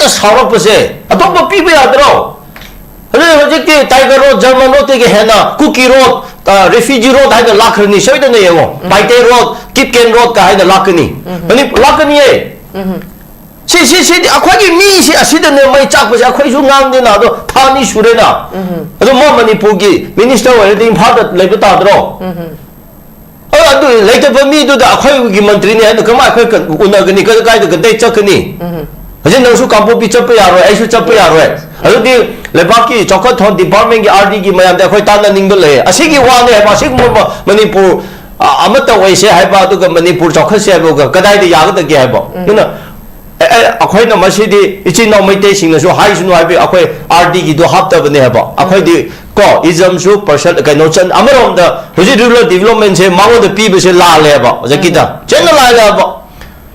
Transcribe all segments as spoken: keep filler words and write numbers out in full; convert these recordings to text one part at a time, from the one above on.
ꯁꯥꯎꯔꯛꯄꯁꯦ ꯑꯇꯣꯞꯄ ꯄꯤꯕ ꯌꯥꯗ꯭ꯔꯣ? ꯑꯗꯨ ꯍꯧꯖꯤꯛꯇꯤ Tiger Road, German Roadꯇꯒꯤ ꯍꯦꯟꯅ Kuki Road, refugee road ꯍꯥꯏꯅ ꯂꯥꯛꯈ꯭ꯔꯅꯤ ꯁꯣꯏꯗꯅ, ꯌꯦꯡꯉꯣ꯫ Paite Road, Kipgen Road ꯀ ꯍꯥꯏꯅ ꯂꯥꯛꯀꯅꯤ꯫ ꯃꯅꯤꯄꯨꯔ ꯂꯥꯛꯀꯅꯤꯌꯦ꯫ ꯁꯤ ꯁꯤ ꯁꯤꯗꯤ ꯑꯩꯈꯣꯏꯒꯤ ꯃꯤꯁꯤ ꯑꯁꯤꯗꯅꯦ ꯃꯩ ꯆꯥꯛꯄꯁꯦ꯫ ꯑꯩꯈꯣꯏꯁꯨ ꯉꯥꯡꯗꯦꯅ, ꯑꯗꯣ ꯊꯥ ꯑꯅꯤ ꯁꯨꯔꯦꯅ꯫ ꯑꯗꯣ ꯃꯥ ꯃꯅꯤꯄꯨꯔꯒꯤ ꯃꯤꯅꯤꯁꯇꯔ ꯑꯣꯏꯔꯗꯤ ꯏꯝꯐꯥꯜꯗ ꯂꯩꯕ ꯇꯥꯗ꯭ꯔꯣ? ꯑ, ꯑꯗꯨ ꯂꯩꯇꯕ ꯃꯤꯗꯨꯗ ꯑꯩꯈꯣꯏꯒꯤ ꯃꯟꯇ꯭ꯔꯤꯅꯤ ꯍꯥꯏꯅ ꯀꯃꯥꯏ ꯑꯩꯈꯣꯏ ꯀ-, ꯎꯅꯒꯅꯤ? ꯀ-, ꯀꯥꯏꯗ ꯀꯗꯥꯏ ꯆꯠꯀꯅꯤ? ꯍꯧꯖꯤꯛ ꯅꯪꯁꯨ ꯀꯥꯡꯄꯣꯛꯄꯤ ꯆꯠꯄ ꯌꯥꯔꯣꯏ, ꯑꯩꯁꯨ ꯆꯠꯄ ꯌꯥꯔꯣꯏ꯫ ꯑꯗꯨꯗꯤ ꯂꯩꯕꯥꯛꯀꯤ ꯆꯥꯎꯈꯠ ꯊꯧꯔꯥꯡ ꯗꯤꯄꯥꯔꯠꯃꯦꯟꯒꯤ, ꯑꯥꯔ ꯗꯤꯒꯤ ꯃꯌꯥꯝꯗ ꯑꯩꯈꯣꯏ ꯇꯥꯟꯅꯅꯤꯡꯕ ꯂꯩ꯫ ꯑꯁꯤꯒꯤ ꯋꯥꯅꯦ ꯍꯥꯏꯕ, ꯑꯁꯤꯒꯨꯝꯕ ꯃꯅꯤꯄꯨꯔ, ꯑ, ꯑꯃꯠꯇ ꯑꯣꯏꯁꯦ ꯍꯥꯏꯕ, ꯑꯗꯨꯒ ꯃꯅꯤꯄꯨꯔ ꯆꯥꯎꯈꯠꯁꯦ ꯍꯥꯏꯕꯒ ꯀꯗꯥꯏꯗ ꯌꯥꯒꯗꯒꯦ ꯍꯥꯏꯕ? ꯑꯗꯨꯅ ꯑꯦ, ꯑꯦ, ꯑꯩꯈꯣꯏꯅ ꯃꯁꯤꯗꯤ ꯏꯆꯤꯟ ꯏꯅꯥꯎ ꯃꯩꯇꯩꯁꯤꯡꯅꯁꯨ ꯍꯥꯏꯁꯅꯨ ꯍꯥꯏꯕꯒꯤ ꯑꯩꯈꯣꯏ ꯑꯥꯔ ꯗꯤꯒꯤꯗꯣ ꯍꯥꯞꯇꯕꯅꯦ ꯍꯥꯏꯕ꯫ ꯑꯩꯈꯣꯏꯗꯤ ꯀꯣ, ꯏꯖꯝꯁꯨ ꯄꯥꯔꯁꯦꯟ ꯀꯩꯅꯣ ꯆꯟ-, ꯑꯃꯔꯣꯝꯗ ꯍꯧꯖꯤꯛ ꯔꯨꯔꯦꯜ ꯗꯤꯕꯂꯞꯃꯦꯟꯁꯦ ꯃꯉꯣꯟꯗ ꯄꯤꯕꯁꯦ ꯂꯥꯜꯂꯦ ꯍꯥꯏꯕ, ꯍꯧꯖꯤꯛꯀꯤꯗ꯫ ꯆꯦꯟꯅ ꯂꯥꯜꯂꯦ ꯍꯥꯏꯕ꯫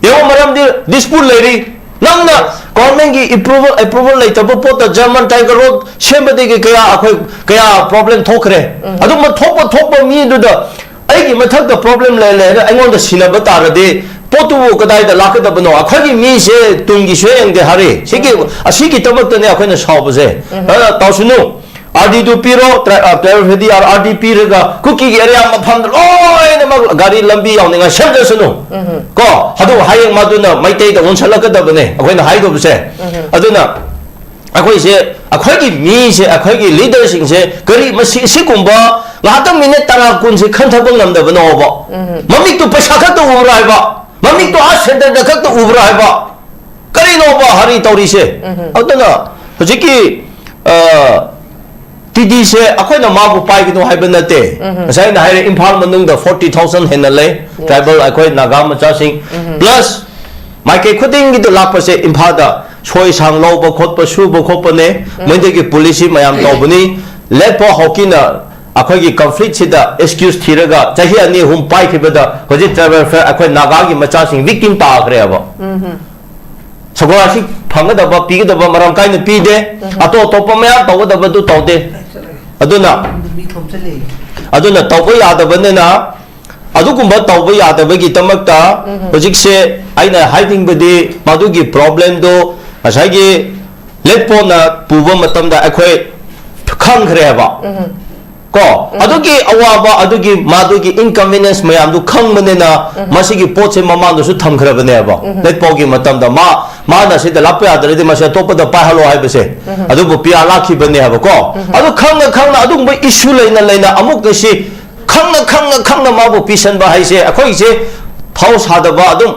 ꯌꯦꯡꯉꯣ, ꯃꯔꯝꯗꯤ ꯗꯤꯁꯄ꯭ꯌꯨꯠ ꯂꯩꯔꯤ꯫ ꯅꯪꯅ ꯒꯣꯔꯃꯦꯟꯒꯤ ꯑꯦꯄ꯭ꯔꯨꯚꯜ, ꯑꯦꯄ꯭ꯔꯨꯚꯜ ꯂꯩꯇꯕ ꯄꯣꯠꯇ ꯖꯔꯃꯟ ꯇꯥꯏꯒꯔ ꯔꯣꯗ ꯁꯦꯝꯕꯗꯒꯤ ꯀꯌꯥ ꯑꯩꯈꯣꯏ, ꯀꯌꯥ ꯄ꯭ꯔꯣꯕ꯭ꯂꯦꯝ ꯊꯣꯛꯈ꯭ꯔꯦ꯫ ꯑꯗꯨꯝꯕ ꯊꯣꯛꯄ, ꯊꯣꯛꯄ ꯃꯤꯗꯨꯗ ꯑꯩꯒꯤ ꯃꯊꯛꯇ ꯄ꯭ꯔꯣꯕ꯭ꯂꯦꯝ ꯂꯩ, ꯂꯩꯅ ꯑꯩꯉꯣꯟꯗ ꯁꯤꯟꯅꯕ ꯇꯥꯔꯗꯤ ꯄꯣꯠꯇꯨꯕꯨ ꯀꯗꯥꯏꯗ ꯂꯥꯛꯀꯗꯕꯅꯣ? ꯑꯩꯈꯣꯏꯒꯤ ꯃꯤꯁꯦ ꯇꯨꯡꯒꯤ ꯁꯣꯏ ꯌꯦꯡꯗꯦ ꯍꯥꯏꯔꯤ꯫ ꯁꯤꯒꯤ, ꯑꯁꯤꯒꯤꯗꯃꯛꯇꯅꯦ ꯑꯩꯈꯣꯏꯅ ꯁꯥꯎꯕꯁꯦ꯫ ꯑꯗꯨꯅ ꯇꯧꯁꯅꯨ꯫ ꯑꯥꯔ ꯗꯤꯗꯨ ꯄꯤꯔꯣ, ꯇ꯭ꯔꯥ-, ꯑ, ꯇ꯭ꯔꯥꯏꯕꯦꯜ ꯐꯦꯗꯤ ꯑꯥꯔ, ꯑꯥꯔ ꯗꯤ ꯄꯤꯔꯒ ꯀꯨꯀꯤꯒꯤ ꯑꯦꯔꯤꯌꯥ ꯃꯐꯝꯗ ꯂꯣꯏꯅꯃꯛ ꯒꯥꯔꯤ ꯂꯝꯕꯤ ꯌꯥꯎꯅꯤꯡꯉꯥꯏ ꯁꯦꯝꯖꯁꯅꯨ꯫ ꯀꯣ? ꯑꯗꯨ ꯍꯌꯦꯡ ꯃꯗꯨꯅ ꯃꯩꯇꯩꯗ ꯑꯣꯟꯁꯜꯂꯛꯀꯗꯕꯅꯦ ꯑꯩꯈꯣꯏꯅ ꯍꯥꯏꯗꯧꯕꯁꯦ꯫ ꯑꯗꯨꯅ ꯑꯩꯈꯣꯏꯁꯦ, ꯑꯩꯈꯣꯏꯒꯤ ꯃꯤꯁꯦ, ꯑꯩꯈꯣꯏꯒꯤ ꯂꯤꯗꯔꯁꯤꯡꯁꯦ ꯀꯔꯤ ꯃꯁꯤ, ꯁꯤꯒꯨꯝꯕ ꯉꯥꯏꯍꯥꯛꯇꯪ ꯃꯤꯅꯤꯠ ꯇꯔꯥ ꯀꯨꯟꯁꯦ ꯈꯟꯊꯕ ꯉꯝꯗꯕꯅꯣꯕ? ꯃꯃꯤꯠꯇꯨ ꯄꯩꯁꯥ ꯈꯛꯇ ꯎꯕ꯭ꯔꯥ ꯍꯥꯏꯕ? ꯃꯃꯤꯠꯇꯨ ꯑꯥ ꯁꯦꯟꯇꯔꯗ ꯈꯛꯇ ꯎꯕ꯭ꯔꯥ ꯍꯥꯏꯕ? ꯀꯔꯤꯅꯣꯕ ꯍꯔꯤ ꯇꯧꯔꯤꯁꯦ? ꯑꯗꯨꯅ ꯍꯧꯖꯤꯛꯀꯤ, ꯑ, ꯇꯤ ꯗꯤꯁꯦ ꯑꯩꯈꯣꯏꯅ ꯃꯥꯕꯨ ꯄꯥꯏꯒꯅꯨ ꯍꯥꯏꯕ ꯅꯠꯇꯦ꯫ ꯉꯁꯥꯏ ꯑꯩꯅ ꯍꯥꯏꯔꯦ, ꯏꯝꯐꯥꯜ ꯃꯅꯨꯡꯗ ꯐꯣꯔꯇꯤ ꯊꯥꯎꯖꯟ ꯍꯦꯟꯅ ꯂꯩ, ꯇ꯭ꯔꯥꯏꯕꯦꯜ ꯑꯩꯈꯣꯏ ꯅꯥꯒꯥ ꯃꯆꯥꯁꯤꯡ꯫ ꯄ꯭ꯂꯁ ꯃꯥꯏꯀꯩ ꯈꯨꯗꯤꯡꯒꯤꯗ ꯂꯥꯛꯄꯁꯦ ꯏꯝꯐꯥꯜꯗ ꯁꯣꯏ ꯁꯥꯡ ꯂꯧꯕ ꯈꯣꯠꯄ, ꯁꯨꯕ ꯈꯣꯠꯄꯅꯦ꯫ ꯃꯣꯏꯗꯒꯤ ꯄꯨꯂꯤꯁꯁꯤ ꯃꯌꯥꯝ ꯇꯧꯕꯅꯤ꯫ ꯂꯦꯠꯄꯣ ꯍꯥꯎꯀꯤꯅ ꯑꯩꯈꯣꯏꯒꯤ ꯀꯟꯐ꯭ꯂꯤꯛꯁꯤꯗ ꯑꯦꯛꯁꯀ꯭ꯌꯨꯁ ꯊꯤꯔꯒ ꯆꯍꯤ ꯑꯅꯤ ꯑꯍꯨꯝ ꯄꯥꯏꯈꯤꯕꯗ ꯍꯧꯖꯤꯛ ꯇ꯭ꯔꯥꯏꯕꯦꯜ ꯐꯦ-, ꯑꯩꯈꯣꯏ ꯅꯥꯒꯥꯒꯤ ꯃꯆꯥꯁꯤꯡ ꯚꯤꯛꯇꯤꯝ ꯇꯥꯈ꯭ꯔꯦꯕ꯫ ꯁꯒꯣꯜ ꯑꯁꯤ ꯐꯪꯒꯗꯕ, ꯄꯤꯒꯗꯕ ꯃꯔꯥꯡ ꯀꯥꯏꯅ ꯄꯤꯗꯦ꯫ ꯑꯇꯣꯞ ꯑꯇꯣꯞꯄ ꯃꯌꯥꯝ ꯇꯧꯒꯗꯕꯗꯨ ꯇꯧꯗꯦ꯫ ꯑꯗꯨꯅ, ꯃꯤ ꯈꯣꯝꯖꯤꯜꯂꯛꯑꯦ꯫ ꯑꯗꯨꯅ ꯇꯧꯕ ꯌꯥꯗꯕꯅꯤꯅ, ꯑꯗꯨꯒꯨꯝꯕ ꯇꯧꯕ ꯌꯥꯗꯕꯒꯤꯗꯃꯛꯇ ꯍꯧꯖꯤꯛꯁꯦ ꯑꯩꯅ ꯍꯥꯏꯅꯤꯡꯕꯗꯤ ꯃꯗꯨꯒꯤ ꯄ꯭ꯔꯣꯕ꯭ꯂꯦꯝꯗꯣ ꯉꯁꯥꯏꯒꯤ ꯂꯦꯠꯄꯣꯅ ꯄꯨꯕ ꯃꯇꯝꯗ ꯑꯩꯈꯣꯏ ꯈꯪꯈ꯭ꯔꯦ ꯍꯥꯏꯕ꯫ ꯀꯣ, ꯑꯗꯨꯒꯤ ꯑꯋꯥꯕ, ꯑꯗꯨꯒꯤ ꯃꯥꯗꯨꯒꯤ inconvenience ꯃꯌꯥꯝꯗꯨ ꯈꯪꯕꯅꯤꯅ ꯃꯁꯤꯒꯤ ꯄꯣꯠꯁꯦ ꯃꯃꯥꯡꯗꯁꯨ ꯊꯝꯈ꯭ꯔꯕꯅꯦꯕ꯫ ꯂꯦꯠꯄꯥꯎꯒꯤ ꯃꯇꯝꯗ ꯃꯥ, ꯃꯥꯅ ꯁꯤꯗ ꯂꯥꯛꯄ ꯌꯥꯗ꯭ꯔꯗꯤ ꯃꯁꯤ ꯑꯇꯣꯞꯄꯗ ꯄꯥꯏꯍꯜꯂꯣ ꯍꯥꯏꯕꯁꯦ꯫ ꯑꯗꯨꯕꯨ ꯄꯤꯌꯥ ꯂꯥꯛꯈꯤꯕꯅꯦ ꯍꯥꯏꯕꯀꯣ꯫ ꯑꯗꯨ ꯈꯪꯅ ꯈꯪꯅ ꯑꯗꯨꯒꯨꯝꯕ issue ꯂꯩꯅ ꯂꯩꯅ ꯑꯃꯨꯛꯀ ꯁꯤ ꯈꯪꯅ ꯈꯪꯅ ꯈꯪꯅ ꯃꯥꯕꯨ ꯄꯤꯁꯟꯕ ꯍꯥꯏꯁꯦ ꯑꯩꯈꯣꯏꯁꯦ ꯐꯥꯎ ꯁꯥꯗꯕ ꯑꯗꯨꯝ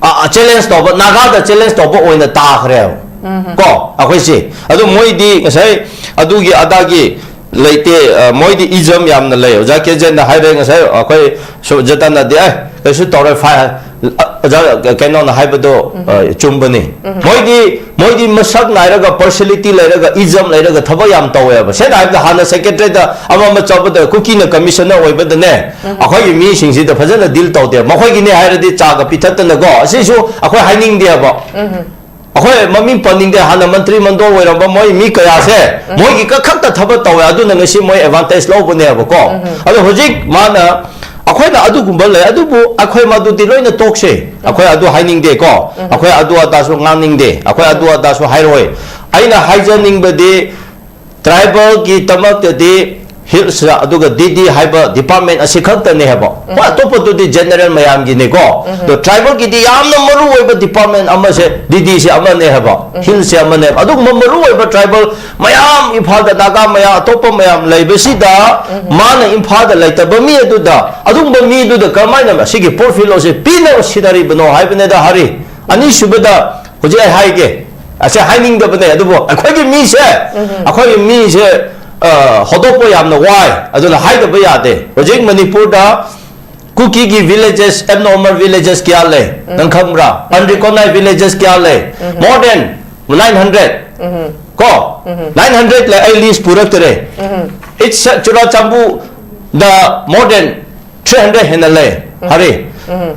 ꯑ, ꯑ, challenge ꯇꯧꯕ, ꯅꯥꯒꯥꯗ challenge ꯇꯧꯕ ꯑꯣꯏꯅ ꯇꯥꯈ꯭ꯔꯦꯕ꯫ ꯀꯣ, ꯑꯩꯈꯣꯏꯁꯦ꯫ ꯑꯗꯨ ꯃꯣꯏꯗꯤ ꯉꯁꯥꯏ ꯑꯗꯨꯒꯤ ꯑꯗꯥꯒꯤ ꯂꯩꯇꯦ, ꯑ, ꯃꯣꯏꯗꯤ ism ꯌꯥꯝꯅ ꯂꯩ꯫ ꯑꯣꯖꯥ ꯀꯦꯖꯦꯟꯅ ꯍꯥꯏꯔꯦ ꯉꯁꯥꯏ ꯑꯩꯈꯣꯏ ꯁꯨ-, ꯖꯇꯟꯅꯗꯤ, "ꯑꯦ, ꯀꯩꯁꯨ ꯇꯧꯔꯣꯏ, ꯐꯥꯏ", ꯑ, ꯑꯣꯖꯥ ꯀꯩꯅꯣꯅ ꯍꯥꯏꯕꯗꯣ, ꯑ, ꯆꯨꯝꯕꯅꯤ꯫ ꯃꯣꯏꯗꯤ, ꯃꯣꯏꯗꯤ ꯃꯁꯛ ꯅꯥꯏꯔꯒ, personality ꯂꯩꯔꯒ, ism ꯂꯩꯔꯒ ꯊꯕꯛ ꯌꯥꯝ ꯇꯧꯋꯦꯕ꯫ ꯁꯦꯡꯅ ꯍꯥꯏꯕꯗ ꯍꯥꯟꯅ secretary ꯗ ꯑꯃ ꯑꯃ ꯆꯠꯄꯗ ꯀꯨꯀꯤꯅ commissioner ꯑꯣꯏꯕꯗꯅꯦ, ꯑꯩꯈꯣꯏꯒꯤ ꯃꯤꯁꯤꯡꯁꯤꯗ ꯐꯖꯅ deal ꯇꯧꯗꯦ꯫ ꯃꯈꯣꯏꯒꯤꯅꯦ ꯍꯥꯏꯔꯗꯤ ꯆꯥꯒ ꯄꯤꯊꯠꯇꯅꯀꯣ, ꯑꯁꯤꯁꯨ ꯑꯩꯈꯣꯏ ꯍꯥꯏꯅꯤꯡꯗꯦꯕ꯫ ꯑꯩꯈꯣꯏ ꯃꯃꯤꯡ ꯄꯟꯅꯤꯡꯗꯦ, ꯍꯥꯟꯅ ꯃꯟꯇ꯭ꯔꯤ ꯃꯟꯗꯣꯜ ꯑꯣꯏꯔꯝꯕ ꯃꯣꯏ ꯃꯤ ꯀꯌꯥꯁꯦ ꯃꯣꯏꯒꯤ ꯈꯛꯇ ꯊꯕꯛ ꯇꯧꯋꯦ, ꯑꯗꯨꯅ ꯉꯁꯤ ꯃꯣꯏ advantage ꯂꯧꯕꯅꯦꯕꯀꯣ꯫ ꯑꯗꯣ ꯍꯧꯖꯤꯛ ꯃꯥꯅ, ꯑꯩꯈꯣꯏꯅ ꯑꯗꯨꯒꯨꯝꯕ ꯂꯩ, ꯑꯗꯨꯕꯨ ꯑꯩꯈꯣꯏ ꯃꯗꯨꯗꯤ ꯂꯣꯏꯅ ꯇꯣꯛꯁꯦ꯫ ꯑꯩꯈꯣꯏ ꯑꯗꯨ ꯍꯥꯏꯅꯤꯡꯗꯦꯀꯣ, ꯑꯩꯈꯣꯏ ꯑꯗꯨ ꯑꯗꯥꯁꯨ ꯉꯥꯡꯅꯤꯡꯗꯦ, ꯑꯩꯈꯣꯏ ꯑꯗꯨ ꯑꯗꯥꯁꯨ ꯍꯥꯏꯔꯣꯏ꯫ ꯑꯩꯅ ꯍꯥꯏꯖꯅꯤꯡꯕꯗꯤ, tribal ꯒꯤ ꯗꯃꯛꯇꯗꯤ hills ꯑꯗꯨꯒ D D ꯍꯥꯏꯕ department ꯑꯁꯤ ꯈꯛꯇꯅꯦ ꯍꯥꯏꯕ꯫ ꯍꯣꯏ, ꯑꯇꯣꯞꯄꯗꯨꯗꯤ general ꯃꯌꯥꯝꯒꯤꯅꯤꯀꯣ꯫ ꯑꯗꯣ tribal ꯒꯤꯗꯤ ꯌꯥꯝꯅ ꯃꯔꯨ ꯑꯣꯏꯕ department ꯑꯃꯁꯦ D D ꯁꯤ ꯑꯃꯅꯦ ꯍꯥꯏꯕ, hills ꯁꯤ ꯑꯃꯅꯦ ꯍꯥꯏꯕ꯫ ꯑꯗꯨꯒꯨꯝꯕ ꯃꯔꯨ ꯑꯣꯏꯕ tribal ꯃꯌꯥꯝ, ꯏꯝꯐꯥꯜꯗ ꯅꯥꯒꯥ ꯃꯌꯥꯝ, ꯑꯇꯣꯞꯄ ꯃꯌꯥꯝ ꯂꯩꯕꯁꯤꯗ, ꯃꯥꯅ ꯏꯝꯐꯥꯜꯗ ꯂꯩꯇꯕ ꯃꯤ ꯑꯗꯨꯗ, ꯑꯗꯨꯒꯨꯝꯕ ꯃꯤ ꯑꯗꯨꯗ ꯀꯔꯝꯍꯥꯏꯅ ꯁꯤꯒꯤ portfolio ꯁꯦ ꯄꯤꯅꯕ ꯁꯤꯟꯅꯔꯤꯕꯅꯣ ꯍꯥꯏꯕꯅꯤꯗ, ꯍꯔꯤ꯫ ꯑꯅꯤꯁꯨꯕꯗ, ꯍꯧꯖꯤꯛ ꯑꯩ ꯍꯥꯏꯒꯦ, ꯑꯁꯦ ꯍꯥꯏꯅꯤꯡꯗꯕꯅꯦ, ꯑꯗꯨꯕꯨ ꯑꯩꯈꯣꯏꯒꯤ ꯃꯤꯁꯦ, ꯑꯩꯈꯣꯏꯒꯤ ꯃꯤꯁꯦ, ꯑ, ꯍꯧꯗꯣꯛꯄ ꯌꯥꯝꯅ ꯋꯥꯏ, ꯑꯗꯨꯅ ꯍꯥꯏꯗꯕ ꯌꯥꯗꯦ꯫ ꯍꯧꯖꯤꯛ ꯃꯅꯤꯄꯨꯔꯗ ꯀꯨꯀꯤꯒꯤ villages, abnormal villages ꯀꯌꯥ ꯂꯩ, ꯅꯪ ꯈꯪꯕ꯭ꯔꯥ? Unrecognized villages ꯀꯌꯥ ꯂꯩ? More than nine hundred꯫ ꯀꯣ? Nine hundred ꯂꯩ, ꯑꯩ list ꯄꯨꯔꯛꯇꯔꯦ꯫ It's, ꯆꯨꯔꯥꯆꯥꯟꯄꯨꯔꯗ more than three hundred ꯍꯦꯟꯅ ꯂꯩ, ꯍꯔꯤ꯫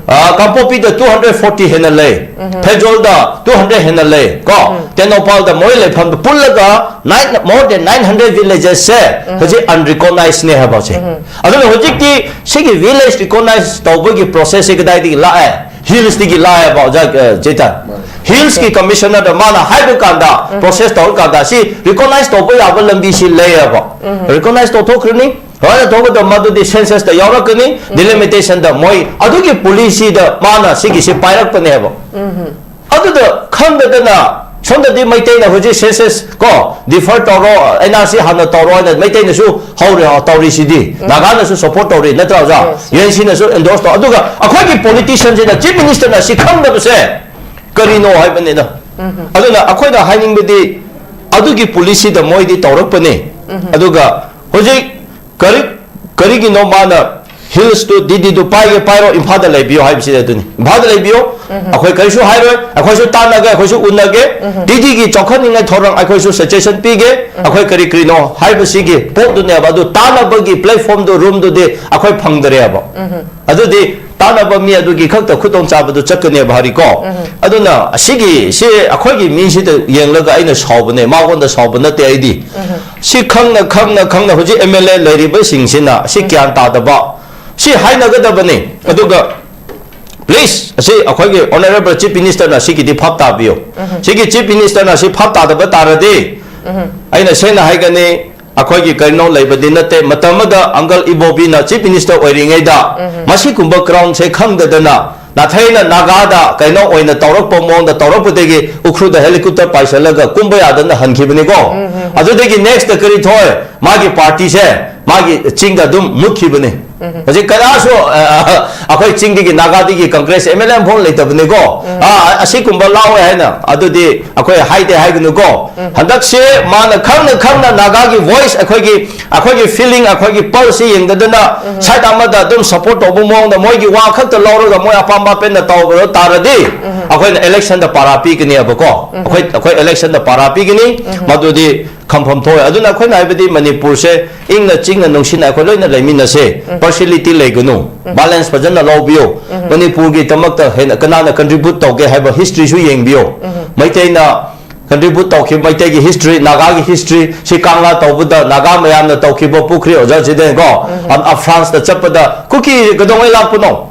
ꯑ, ꯀꯥꯡꯄꯣꯛꯄꯤꯗ two hundred forty ꯍꯦꯟꯅ ꯂꯩ, ꯐꯦꯖꯣꯜꯗ two hundred ꯍꯦꯟꯅ ꯂꯩ, ꯀꯣ? ꯇꯦꯡꯅꯧꯄꯜꯗ ꯃꯣꯏ ꯂꯩꯐꯝꯗ ꯄꯨꯜꯂꯒ nine, more than nine hundred villages ꯁꯦ ꯍꯧꯖꯤꯛ unrecognized ꯅꯦ ꯍꯥꯏꯕꯁꯦ꯫ ꯑꯗꯨꯅ ꯍꯧꯖꯤꯛꯇꯤ ꯁꯤꯒꯤ village recognize ꯇꯧꯕꯒꯤ process ꯁꯦ ꯀꯗꯥꯏꯗꯒꯤ ꯂꯥꯛꯑꯦ? ꯍꯤꯜꯁꯇꯒꯤ ꯂꯥꯛꯑꯦꯕ ꯑꯣꯖꯥ, ꯑ, ꯆꯦꯇꯟ꯫ ꯍꯤꯜꯁꯀꯤ ꯀꯃꯤꯁꯅꯔꯗ ꯃꯥꯅ ꯍꯥꯏꯕ ꯀꯥꯟꯗ, ꯄ꯭ꯔꯣꯁꯦꯁ ꯇꯧꯔꯀꯥꯟꯗ ꯁꯤ ꯔꯤꯀꯣꯅꯥꯏꯁ ꯇꯧꯕ ꯌꯥꯕ ꯂꯝꯕꯤꯁꯤ ꯂꯩꯌꯦꯕ꯫ ꯔꯤꯀꯣꯅꯥꯏꯁ ꯇꯧꯊꯣꯛꯈ꯭ꯔꯅꯤ꯫ ꯀꯃꯥꯏꯅ ꯇꯧꯒꯗꯕ? ꯃꯗꯨꯗꯤ ꯁꯦꯟꯁꯁꯇ ꯌꯥꯎꯔꯛꯀꯅꯤ, ꯗꯤꯂꯤꯃꯤꯇꯦꯁꯟꯗ ꯃꯣꯏ ꯑꯗꯨꯒꯤ ꯄꯣꯂꯤꯁꯤꯗ ꯃꯥꯅ ꯁꯤꯒꯤꯁꯤ ꯄꯥꯏꯔꯛꯄꯅꯦꯕ꯫ ꯑꯗꯨꯗ ꯈꯪꯗꯗꯅ ꯁꯣꯝꯗꯗꯤ ꯃꯩꯇꯩꯅ ꯍꯧꯖꯤꯛ ꯁꯦꯟꯁꯁ ꯀꯣ, ꯗꯤꯐꯔ ꯇꯧꯔꯣ, ꯑꯦꯟ ꯑꯥꯔ ꯁꯤ ꯍꯥꯟꯅ ꯇꯧꯔꯣ ꯍꯥꯏꯅ ꯃꯩꯇꯩꯅꯁꯨ ꯍꯧꯔꯦ, ꯇꯧꯔꯤꯁꯤꯗꯤ꯫ ꯅꯥꯒꯥꯅꯁꯨ ꯁꯄꯣꯔꯠ ꯇꯧꯔꯤ ꯅꯠꯇ꯭ꯔꯥ ꯑꯣꯖꯥ? ꯌꯨ ꯑꯦꯟ ꯁꯤꯅꯁꯨ ꯑꯦꯟꯗꯣꯔꯁ ꯇꯧ꯫ ꯑꯗꯨꯒ ꯑꯩꯈꯣꯏꯒꯤ ꯄꯣꯂꯤꯇꯤꯁꯤꯌꯟꯁꯤꯅ, ꯆꯤꯐ ꯃꯤꯅꯤꯁꯇꯔꯅ ꯁꯤ ꯈꯪꯗꯕꯁꯦ ꯀꯔꯤꯅꯣ ꯍꯥꯏꯕꯅꯤꯗ꯫ ꯑꯗꯨꯅ ꯑꯩꯈꯣꯏꯅ ꯍꯥꯏꯅꯤꯡꯕꯗꯤ ꯑꯗꯨꯒꯤ ꯄꯣꯂꯤꯁꯤꯗ ꯃꯣꯏꯗꯤ ꯇꯧꯔꯛꯄꯅꯤ꯫ ꯑꯗꯨꯒ ꯍꯧꯖꯤꯛ ꯀꯔꯤ, ꯀꯔꯤꯒꯤꯅꯣ ꯃꯥꯅ ꯍꯤꯜꯁꯇꯨ, ꯗꯤꯗꯤꯗꯨ ꯄꯥꯏꯒꯦ ꯄꯥꯏꯔꯣ, ꯏꯝꯐꯥꯜꯗ ꯂꯩꯕꯤꯌꯣ ꯍꯥꯏꯕꯁꯤꯗꯤ ꯑꯗꯨꯅꯤ꯫ ꯏꯝꯐꯥꯜꯗ ꯂꯩꯕꯤꯌꯣ, ꯑꯩꯈꯣꯏ ꯀꯔꯤꯁꯨ ꯍꯥꯏꯔꯣꯏ, ꯑꯩꯈꯣꯏꯁꯨ ꯇꯥꯟꯅꯒꯦ, ꯑꯩꯈꯣꯏꯁꯨ ꯎꯅꯒꯦ꯫ ꯗꯤꯗꯤꯒꯤ ꯆꯥꯎꯈꯠꯅꯤꯡꯉꯥꯏ ꯊꯧꯔꯥꯡ ꯑꯩꯈꯣꯏꯁꯨ ꯁꯖꯦꯁꯟ ꯄꯤꯒꯦ, ꯑꯩꯈꯣꯏ ꯀꯔꯤ ꯀꯔꯤꯅꯣ ꯍꯥꯏꯕꯁꯤꯒꯤ ꯄꯣꯠꯇꯨꯅꯦꯕ꯫ ꯑꯗꯨ ꯇꯥꯟꯅꯕꯒꯤ ꯄ꯭ꯂꯦꯠꯐꯣꯝꯗꯨ, ꯔꯨꯝꯗꯨꯗꯤ ꯑꯩꯈꯣꯏ ꯐꯪꯗꯔꯦꯕ꯫ ꯑꯗꯨꯗꯤ ꯇꯥꯟꯅꯕ ꯃꯤ ꯑꯗꯨꯒꯤ ꯈꯛꯇ ꯈꯨꯗꯣꯡꯆꯥꯕꯗꯨ ꯆꯠꯀꯅꯦꯕ ꯍꯥꯏꯔꯤꯀꯣ꯫ ꯑꯗꯨꯅ ꯑꯁꯤꯒꯤ, ꯁꯤ ꯑꯩꯈꯣꯏꯒꯤ ꯃꯤꯁꯤꯗ ꯌꯦꯡꯂꯒ ꯑꯩꯅ ꯁꯥꯎꯕꯅꯦ, ꯃꯉꯣꯟꯗ ꯁꯥꯎꯕ ꯅꯠꯇꯦ ꯑꯩꯗꯤ꯫ ꯁꯤ ꯈꯪꯅ, ꯈꯪꯅ, ꯈꯪꯅ ꯍꯧꯖꯤꯛ ꯑꯦꯝ ꯑꯦꯜ ꯑꯦ ꯂꯩꯔꯤꯕꯁꯤꯡꯁꯤꯅ ꯁꯤ ꯒ꯭ꯌꯥꯟ ꯇꯥꯗꯕ, ꯁꯤ ꯍꯥꯏꯅꯒꯗꯕꯅꯤ꯫ ꯑꯗꯨꯒ ꯄ꯭ꯂꯤꯁ, ꯑꯁꯤ ꯑꯩꯈꯣꯏꯒꯤ ꯑꯣꯅꯔꯦꯕꯜ ꯆꯤꯐ ꯃꯤꯅꯤꯁꯇꯔꯅ ꯁꯤꯒꯤꯗꯤ ꯚꯥꯞ ꯇꯥꯕꯤꯌꯨ꯫ ꯁꯤꯒꯤ ꯆꯤꯐ ꯃꯤꯅꯤꯁꯇꯔꯅ ꯁꯤ ꯚꯥꯞ ꯇꯥꯗꯕ ꯇꯥꯔꯗꯤ, ꯑꯩꯅ ꯁꯦꯡꯅ ꯍꯥꯏꯒꯅꯤ, ꯑꯩꯈꯣꯏꯒꯤ ꯀꯔꯤꯅꯣ ꯂꯩꯕꯗꯤ ꯅꯠꯇꯦ꯫ ꯃꯇꯝ ꯑꯃꯗ ꯑꯪꯀꯜ ꯏꯕꯣꯕꯤꯅ ꯆꯤꯐ ꯃꯤꯅꯤꯁꯇꯔ ꯑꯣꯏꯔꯤꯉꯩꯗ ꯃꯁꯤꯒꯨꯝꯕ ꯒ꯭ꯔꯥꯎꯟꯁꯦ ꯈꯪꯗꯗꯅ ꯅꯥꯊꯩꯅ ꯅꯥꯒꯥꯗ ꯀꯩꯅꯣ ꯑꯣꯏꯅ ꯇꯧꯔꯛꯄ ꯃꯑꯣꯡꯗ ꯇꯧꯔꯛꯄꯗꯒꯤ ꯎꯈ꯭ꯔꯨꯜꯗ ꯍꯦꯂꯤꯀꯣꯞꯇꯔ ꯄꯥꯏꯁꯜꯂꯒ ꯀꯨꯝꯕ ꯌꯥꯗꯅ ꯍꯟꯈꯤꯕꯅꯤꯀꯣ꯫ ꯑꯗꯨꯗꯒꯤ ꯅꯦꯛꯁꯇ ꯀꯔꯤ ꯊꯣꯛꯑꯦ? ꯃꯥꯒꯤ ꯄꯥꯔꯇꯤꯁꯦ ꯃꯥꯒꯤ ꯆꯤꯡꯗ ꯑꯗꯨꯝ ꯃꯨꯠꯈꯤꯕꯅꯤ꯫ ꯍꯧꯖꯤꯛ ꯀꯅꯥꯁꯨ, ꯑ, ꯑꯩꯈꯣꯏ ꯆꯤꯡꯗꯒꯤ, ꯅꯥꯒꯥꯗꯒꯤ ꯀꯪꯒ꯭ꯔꯦꯁ ꯑꯦꯝ ꯑꯦꯜ ꯑꯦ ꯑꯃꯐꯥꯎ ꯂꯩꯇꯕꯅꯤꯀꯣ꯫ ꯑ, ꯑꯁꯤꯒꯨꯝꯕ ꯂꯥꯛꯑꯣꯏ ꯍꯥꯏꯅ ꯑꯗꯨꯗꯤ ꯑꯩꯈꯣꯏ ꯍꯥꯏꯗꯦ ꯍꯥꯏꯒꯅꯨꯀꯣ꯫ ꯍꯟꯗꯛꯁꯦ ꯃꯥꯅ ꯈꯪꯅ ꯈꯪꯅ ꯅꯥꯒꯥꯒꯤ ꯚꯣꯏꯁ, ꯑꯩꯈꯣꯏꯒꯤ, ꯑꯩꯈꯣꯏꯒꯤ ꯐꯤꯂꯤꯡ, ꯑꯩꯈꯣꯏꯒꯤ ꯄꯜꯁꯁꯤ ꯌꯦꯡꯗꯗꯅ ꯁꯥꯏꯠ ꯑꯃꯗ ꯑꯗꯨꯝ ꯁꯄꯣꯔꯠ ꯇꯧꯕ ꯃꯑꯣꯡꯗ ꯃꯣꯏꯒꯤ ꯋꯥ ꯈꯛꯇ ꯂꯧꯔꯒ ꯃꯣꯏ ꯑꯄꯥꯝꯕ ꯑꯄꯦꯟꯗ ꯇꯧꯕ ꯇꯥꯔꯗꯤ ꯑꯩꯈꯣꯏꯅ ꯏꯂꯦꯛꯁꯟꯗ ꯄꯥꯔꯥ ꯄꯤꯒꯅꯦꯕꯀꯣ꯫ ꯑꯩꯈꯣꯏ, ꯑꯩꯈꯣꯏ ꯏꯂꯦꯛꯁꯟꯗ ꯄꯥꯔꯥ ꯄꯤꯒꯅꯤ꯫ ꯃꯗꯨꯗꯤ ꯈꯪꯐꯝ ꯊꯣꯛꯑꯦ꯫ ꯑꯗꯨꯅ ꯑꯩꯈꯣꯏꯅ ꯍꯥꯏꯕꯗꯤ ꯃꯅꯤꯄꯨꯔꯁꯦ ꯏꯪꯅ ꯆꯤꯛꯅ ꯅꯨꯡꯁꯤꯅ ꯑꯩꯈꯣꯏ ꯂꯣꯏꯅ ꯂꯩꯃꯤꯟꯅꯁꯦ꯫ ꯄꯥꯔꯁꯤꯌꯦꯂꯤꯇꯤ ꯂꯩꯒꯅꯨ꯫ ꯕꯥꯂꯦꯟꯁ ꯐꯖꯅ ꯂꯧꯕꯤꯌꯨ꯫ ꯃꯅꯤꯄꯨꯔꯒꯤꯗꯃꯛꯇ ꯍꯦꯟꯅ ꯀꯅꯥꯅ ꯀꯟꯇ꯭ꯔꯤꯕ꯭ꯌꯨꯠ ꯇꯧꯒꯦ ꯍꯥꯏꯕ ꯍꯤꯁꯇ꯭ꯔꯤꯁꯨ ꯌꯦꯡꯕꯤꯌꯨ꯫ ꯃꯩꯇꯩꯅ ꯀꯟꯇ꯭ꯔꯤꯕ꯭ꯌꯨꯠ ꯇꯧꯈꯤꯕ ꯃꯩꯇꯩꯒꯤ ꯍꯤꯁꯇ꯭ꯔꯤ, ꯅꯥꯒꯥꯒꯤ ꯍꯤꯁꯇ꯭ꯔꯤ, ꯁꯤ ꯀꯪꯂꯥ ꯇꯧꯕꯗ ꯅꯥꯒꯥ ꯃꯌꯥꯝꯅ ꯇꯧꯈꯤꯕ ꯄꯨꯈ꯭ꯔꯤ, ꯑꯣꯖꯥ ꯖꯤꯗꯦꯟ ꯀꯣ, ꯑ, ꯑ, ꯐ꯭ꯔꯥꯟꯁꯇ ꯆꯠꯄꯗ ꯀꯨꯀꯤ ꯀꯩꯗꯧꯉꯩ ꯂꯥꯛꯄꯅꯣ?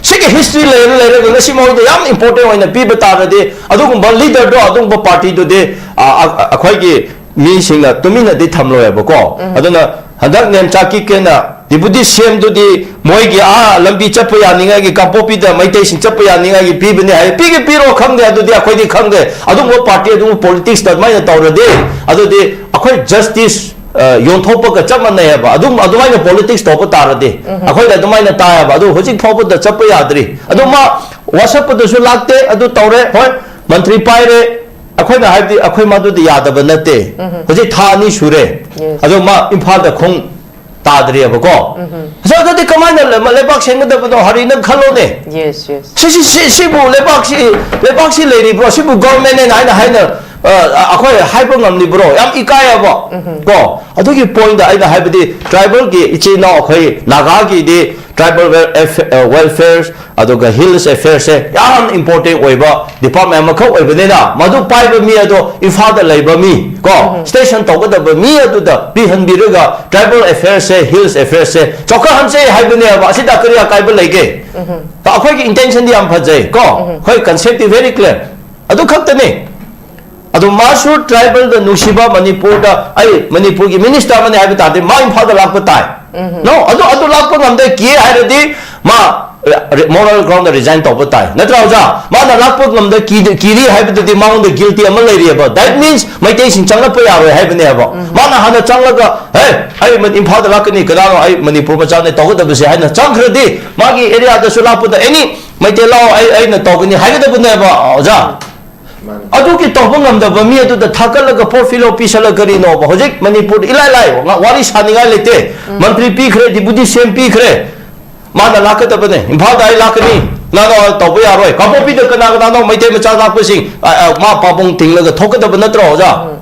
ꯁꯤꯒꯤ ꯍꯤꯁꯇ꯭ꯔꯤ ꯂꯩꯔ ꯂꯩꯔꯒ ꯉꯁꯤ ꯃꯣꯏꯗ ꯌꯥꯝ ꯏꯝꯄꯣꯔꯇꯦꯟ ꯑꯣꯏꯅ ꯄꯤꯕ ꯇꯥꯔꯗꯤ, ꯑꯗꯨꯒꯨꯝꯕ ꯂꯤꯗꯔꯗꯣ, ꯑꯗꯨꯒꯨꯝꯕ ꯄꯥꯔꯇꯤꯗꯨꯗꯤ, ꯑ, ꯑ, ꯑꯩꯈꯣꯏꯒꯤ ꯃꯤꯁꯤꯡꯅ ꯇꯨꯃꯤꯟꯅꯗꯤ ꯊꯝꯂꯣꯏꯕꯀꯣ꯫ ꯑꯗꯨꯅ ꯍꯟꯗꯛ ꯅꯦꯝꯆꯥ ꯀꯤꯀꯦꯟꯅ ꯗꯤꯄꯨꯇꯤ ꯁꯤ ꯑꯦꯝꯗꯨꯗꯤ ꯃꯣꯏꯒꯤ, ꯑꯥ, ꯂꯝꯕꯤ ꯆꯠꯄ ꯌꯥꯅꯤꯡꯉꯥꯏꯒꯤ, ꯀꯥꯡꯄꯣꯛꯄꯤꯗ ꯃꯩꯇꯩꯁꯤꯡ ꯆꯠꯄ ꯌꯥꯅꯤꯡꯉꯥꯏꯒꯤ ꯄꯤꯕꯅꯤ ꯍꯥꯏ꯫ ꯄꯤꯒꯦ ꯄꯤꯔꯣ ꯈꯪꯗꯦ, ꯑꯗꯨꯗꯤ ꯑꯩꯈꯣꯏꯗꯤ ꯈꯪꯗꯦ꯫ ꯑꯗꯨꯒꯨꯝꯕ ꯄꯥꯔꯇꯤ, ꯑꯗꯨꯒꯨꯝꯕ ꯄꯣꯂꯤꯇꯤꯛꯁꯇ ꯑꯗꯨꯃꯥꯏꯅ ꯇꯧꯔꯗꯤ, ꯑꯗꯨꯗꯤ ꯑꯩꯈꯣꯏ ꯖꯁꯇꯤꯁ, ꯑ, ꯌꯣꯟꯊꯣꯛꯄꯒ ꯆꯞ ꯃꯥꯟꯅꯩ ꯍꯥꯏꯕ꯫ ꯑꯗꯨꯝ ꯑꯗꯨꯃꯥꯏꯅ ꯄꯣꯂꯤꯇꯤꯛꯁ ꯇꯧꯕ ꯇꯥꯔꯗꯤ, ꯑꯩꯈꯣꯏꯗ ꯑꯗꯨꯃꯥꯏꯅ ꯇꯥꯏ ꯍꯥꯏꯕ꯫ ꯑꯗꯨ ꯍꯧꯖꯤꯛ ꯐꯥꯎꯕꯗ ꯆꯠꯄ ꯌꯥꯗ꯭ꯔꯤ꯫ ꯑꯗꯨ ꯃꯥ ꯋꯥꯁꯛꯄꯗꯁꯨ ꯂꯥꯛꯇꯦ, ꯑꯗꯨ ꯇꯧꯔꯦ꯫ ꯍꯣꯏ, ꯃꯟꯇ꯭ꯔꯤ ꯄꯥꯏꯔꯦ, ꯑꯩꯈꯣꯏꯅ ꯍꯥꯏꯕꯗꯤ ꯑꯩꯈꯣꯏ ꯃꯗꯨꯗꯤ ꯌꯥꯗꯕ ꯅꯠꯇꯦ꯫ ꯍꯧꯖꯤꯛ ꯊꯥ ꯑꯅꯤ ꯁꯨꯔꯦ꯫ Yes. ꯑꯗꯣ ꯃꯥ ꯏꯝꯐꯥꯜꯗ ꯈꯣꯡ ꯇꯥꯗ꯭ꯔꯤꯑꯕꯀꯣ꯫ ꯑꯁ, ꯑꯗꯨꯗꯤ ꯀꯃꯥꯏꯅ ꯂꯩ-, ꯂꯩꯕꯥꯛ ꯁꯦꯝꯒꯗꯕꯅꯣ, ꯍꯔꯤ, ꯅꯪ ꯈꯜꯂꯣꯅꯦ꯫ Yes, yes. ꯁꯤ, ꯁꯤ, ꯁꯤ, ꯁꯤꯕꯨ ꯂꯩꯕꯥꯛꯁꯤ, ꯂꯩꯕꯥꯛꯁꯤ ꯂꯩꯔꯤꯕ꯭ꯔꯣ? ꯁꯤꯕꯨ ꯒꯣꯔꯃꯦꯟꯅꯦꯅ ꯍꯥꯏꯅ, ꯍꯥꯏꯅ, ꯑ, ꯑꯩꯈꯣꯏ ꯍꯥꯏꯕ ꯉꯝꯂꯤꯕ꯭ꯔꯣ? ꯌꯥꯝ ꯏꯀꯥꯏꯑꯕ꯫ ꯀꯣ? ꯑꯗꯨꯒꯤ ꯄꯣꯏꯟꯗ ꯑꯩꯅ ꯍꯥꯏꯕꯗꯤ, ꯇ꯭ꯔꯥꯏꯕꯦꯜꯒꯤ ꯏꯆꯤꯜ ꯏꯅꯥꯎ ꯑꯩꯈꯣꯏ ꯅꯥꯒꯥꯒꯤꯗꯤ ꯇ꯭ꯔꯥꯏꯕꯦꯜ ꯋꯦꯜ-, ꯑꯦꯐ-, ꯑ, ꯋꯦꯜꯐꯤꯌꯔ, ꯑꯗꯨꯒ ꯍꯤꯜꯁ ꯑꯦꯐꯤꯌꯔꯁꯦ ꯌꯥꯝ ꯏꯝꯄꯣꯔꯇꯦꯟ ꯑꯣꯏꯕ ꯗꯤꯄꯥꯔꯠꯃꯦꯟ ꯑꯃꯈꯛ ꯑꯣꯏꯕꯅꯤꯅ, ꯃꯗꯨ ꯄꯥꯏꯕ ꯃꯤ ꯑꯗꯣ ꯏꯝꯐꯥꯜꯗ ꯂꯩꯕ ꯃꯤ, ꯀꯣ, ꯎꯝ꯫ ꯁ꯭ꯇꯦꯁꯟ ꯇꯧꯒꯗꯕ ꯃꯤ ꯑꯗꯨꯗ ꯄꯤꯍꯟꯕꯤꯔꯒ, ꯇ꯭ꯔꯥꯏꯕꯦꯜ ꯑꯦꯐꯤꯌꯔꯁꯦ, ꯍꯤꯜꯁ ꯑꯦꯐꯤꯌꯔꯁꯦ ꯆꯥꯎꯈꯠꯍꯟꯁꯦ ꯍꯥꯏꯕꯅꯦꯕ꯫ ꯑꯁꯤꯗ ꯀꯔꯤ ꯑꯀꯥꯏꯕ ꯂꯩꯒꯦ? ꯎꯝ꯫ ꯑꯩꯈꯣꯏꯒꯤ ꯏꯟꯇꯦꯟꯁꯟꯗꯤ ꯌꯥꯝ ꯐꯖꯩ, ꯀꯣ? ꯎꯝ꯫ ꯑꯩꯈꯣꯏ ꯀꯟꯁꯦꯞꯇꯤ ꯚꯦꯔꯤ ꯀ꯭ꯂꯤꯌꯔ꯫ ꯑꯗꯨ ꯈꯛꯇꯅꯤ꯫ ꯑꯗꯣ ꯃꯥꯁꯨ ꯇ꯭ꯔꯥꯏꯕꯦꯜꯗ ꯅꯨꯡꯁꯤꯕ, ꯃꯅꯤꯄꯨꯔꯗ, ꯑꯩ ꯃꯅꯤꯄꯨꯔꯒꯤ ꯃꯤꯅꯤꯁꯇꯔ ꯑꯃꯅꯤ ꯍꯥꯏꯕ ꯇꯥꯔꯗꯤ, ꯃꯥ ꯏꯝꯐꯥꯜꯗ ꯂꯥꯛꯄ ꯇꯥꯏ꯫ ꯎꯝ꯫ No, ꯑꯗꯨ, ꯑꯗꯨ ꯂꯥꯛꯄ ꯉꯝꯗꯦ, ꯀꯤ ꯍꯥꯏꯔꯗꯤ, ꯃꯥ ꯃꯣꯔꯦꯜ ꯒ꯭ꯔꯥꯎꯟꯗ ꯔꯤꯖꯥꯏꯟ ꯇꯧꯕ ꯇꯥꯏ, ꯅꯠꯇ꯭ꯔꯥ, ꯑꯣꯖꯥ? ꯃꯥꯅ ꯂꯥꯛꯄ ꯉꯝꯗ ꯀꯤ-, ꯀꯤꯔꯤ ꯍꯥꯏꯕꯗꯨꯗꯤ ꯃꯉꯣꯟꯗ ꯒꯤꯜꯇꯤ ꯑꯃ ꯂꯩꯔꯤꯑꯕ꯫ That means ꯃꯩꯇꯩꯁꯤꯡ ꯆꯪꯂꯛꯄ ꯌꯥꯔꯣꯏ ꯍꯥꯏꯕꯅꯦꯕ꯫ ꯎꯝ꯫ ꯃꯥꯅ ꯍꯥꯟꯅ ꯆꯪꯂꯒ, "ꯍꯦ, ꯑꯩ ꯃ-, ꯏꯝꯐꯥꯜꯗ ꯂꯥꯛꯀꯅꯤ, ꯀꯅꯥꯅꯣ, ꯑꯩ ꯃꯅꯤꯄꯨꯔ ꯃꯆꯥꯅꯦ ꯇꯧꯒꯗꯕꯁꯦ" ꯍꯥꯏꯅ ꯆꯪꯈ꯭ꯔꯗꯤ, ꯃꯥꯒꯤ ꯑꯦꯔꯤꯌꯥꯗꯁꯨ ꯂꯥꯛꯄꯗ, "ꯑꯦꯅꯤ ꯃꯩꯇꯩ ꯂꯥꯛꯑꯣ, ꯑꯩ, ꯑꯩꯅ ꯇꯧꯒꯅꯤ" ꯍꯥꯏꯒꯗꯕꯅꯦꯕ, ꯑꯣꯖꯥ꯫ ꯃꯥꯅꯤ꯫ ꯑꯗꯨꯒꯤ ꯇꯧꯕ ꯉꯝꯗꯕ ꯃꯤ ꯑꯗꯨꯗ ꯊꯥꯀꯠꯂꯒ ꯄꯣꯔꯠꯐꯣꯂꯤꯑꯣ ꯄꯤꯁꯜꯂꯒ ꯀꯔꯤꯅꯣꯕ? ꯍꯧꯖꯤꯛ ꯃꯅꯤꯄꯨꯔꯗ ꯏꯂꯥꯏ ꯂꯥꯏ ꯉ-, ꯋꯥꯔꯤ ꯁꯥꯅꯤꯡꯉꯥꯏ ꯂꯩꯇꯦ꯫ ꯎꯝ꯫ ꯃꯟꯇ꯭ꯔꯤ ꯄꯤꯈ꯭ꯔꯦ, ꯗꯤꯄꯨꯇꯤ ꯁꯤ ꯑꯦꯝ ꯄꯤꯈ꯭ꯔꯦ, ꯃꯥꯅ ꯂꯥꯛꯀꯗꯕꯅꯦ, ꯏꯝꯐꯥꯜꯗ ꯑꯩ ꯂꯥꯛꯀꯅꯤ, ꯅꯪ ꯇꯧꯕ ꯌꯥꯔꯣꯏ꯫ ꯀꯥꯡꯄꯣꯛꯄꯤꯗ ꯀꯅꯥ ꯀꯅꯥꯅꯣ ꯃꯩꯇꯩ ꯃꯆꯥ ꯂꯥꯛꯄꯁꯤꯡ, ꯑ, ꯑ, ꯃꯥ ꯄꯥꯕꯨꯡ ꯇꯤꯡꯂꯒ ꯊꯣꯛꯀꯗꯕ ꯅꯠꯇ꯭ꯔꯣ, ꯑꯣꯖꯥ? ꯎꯝ꯫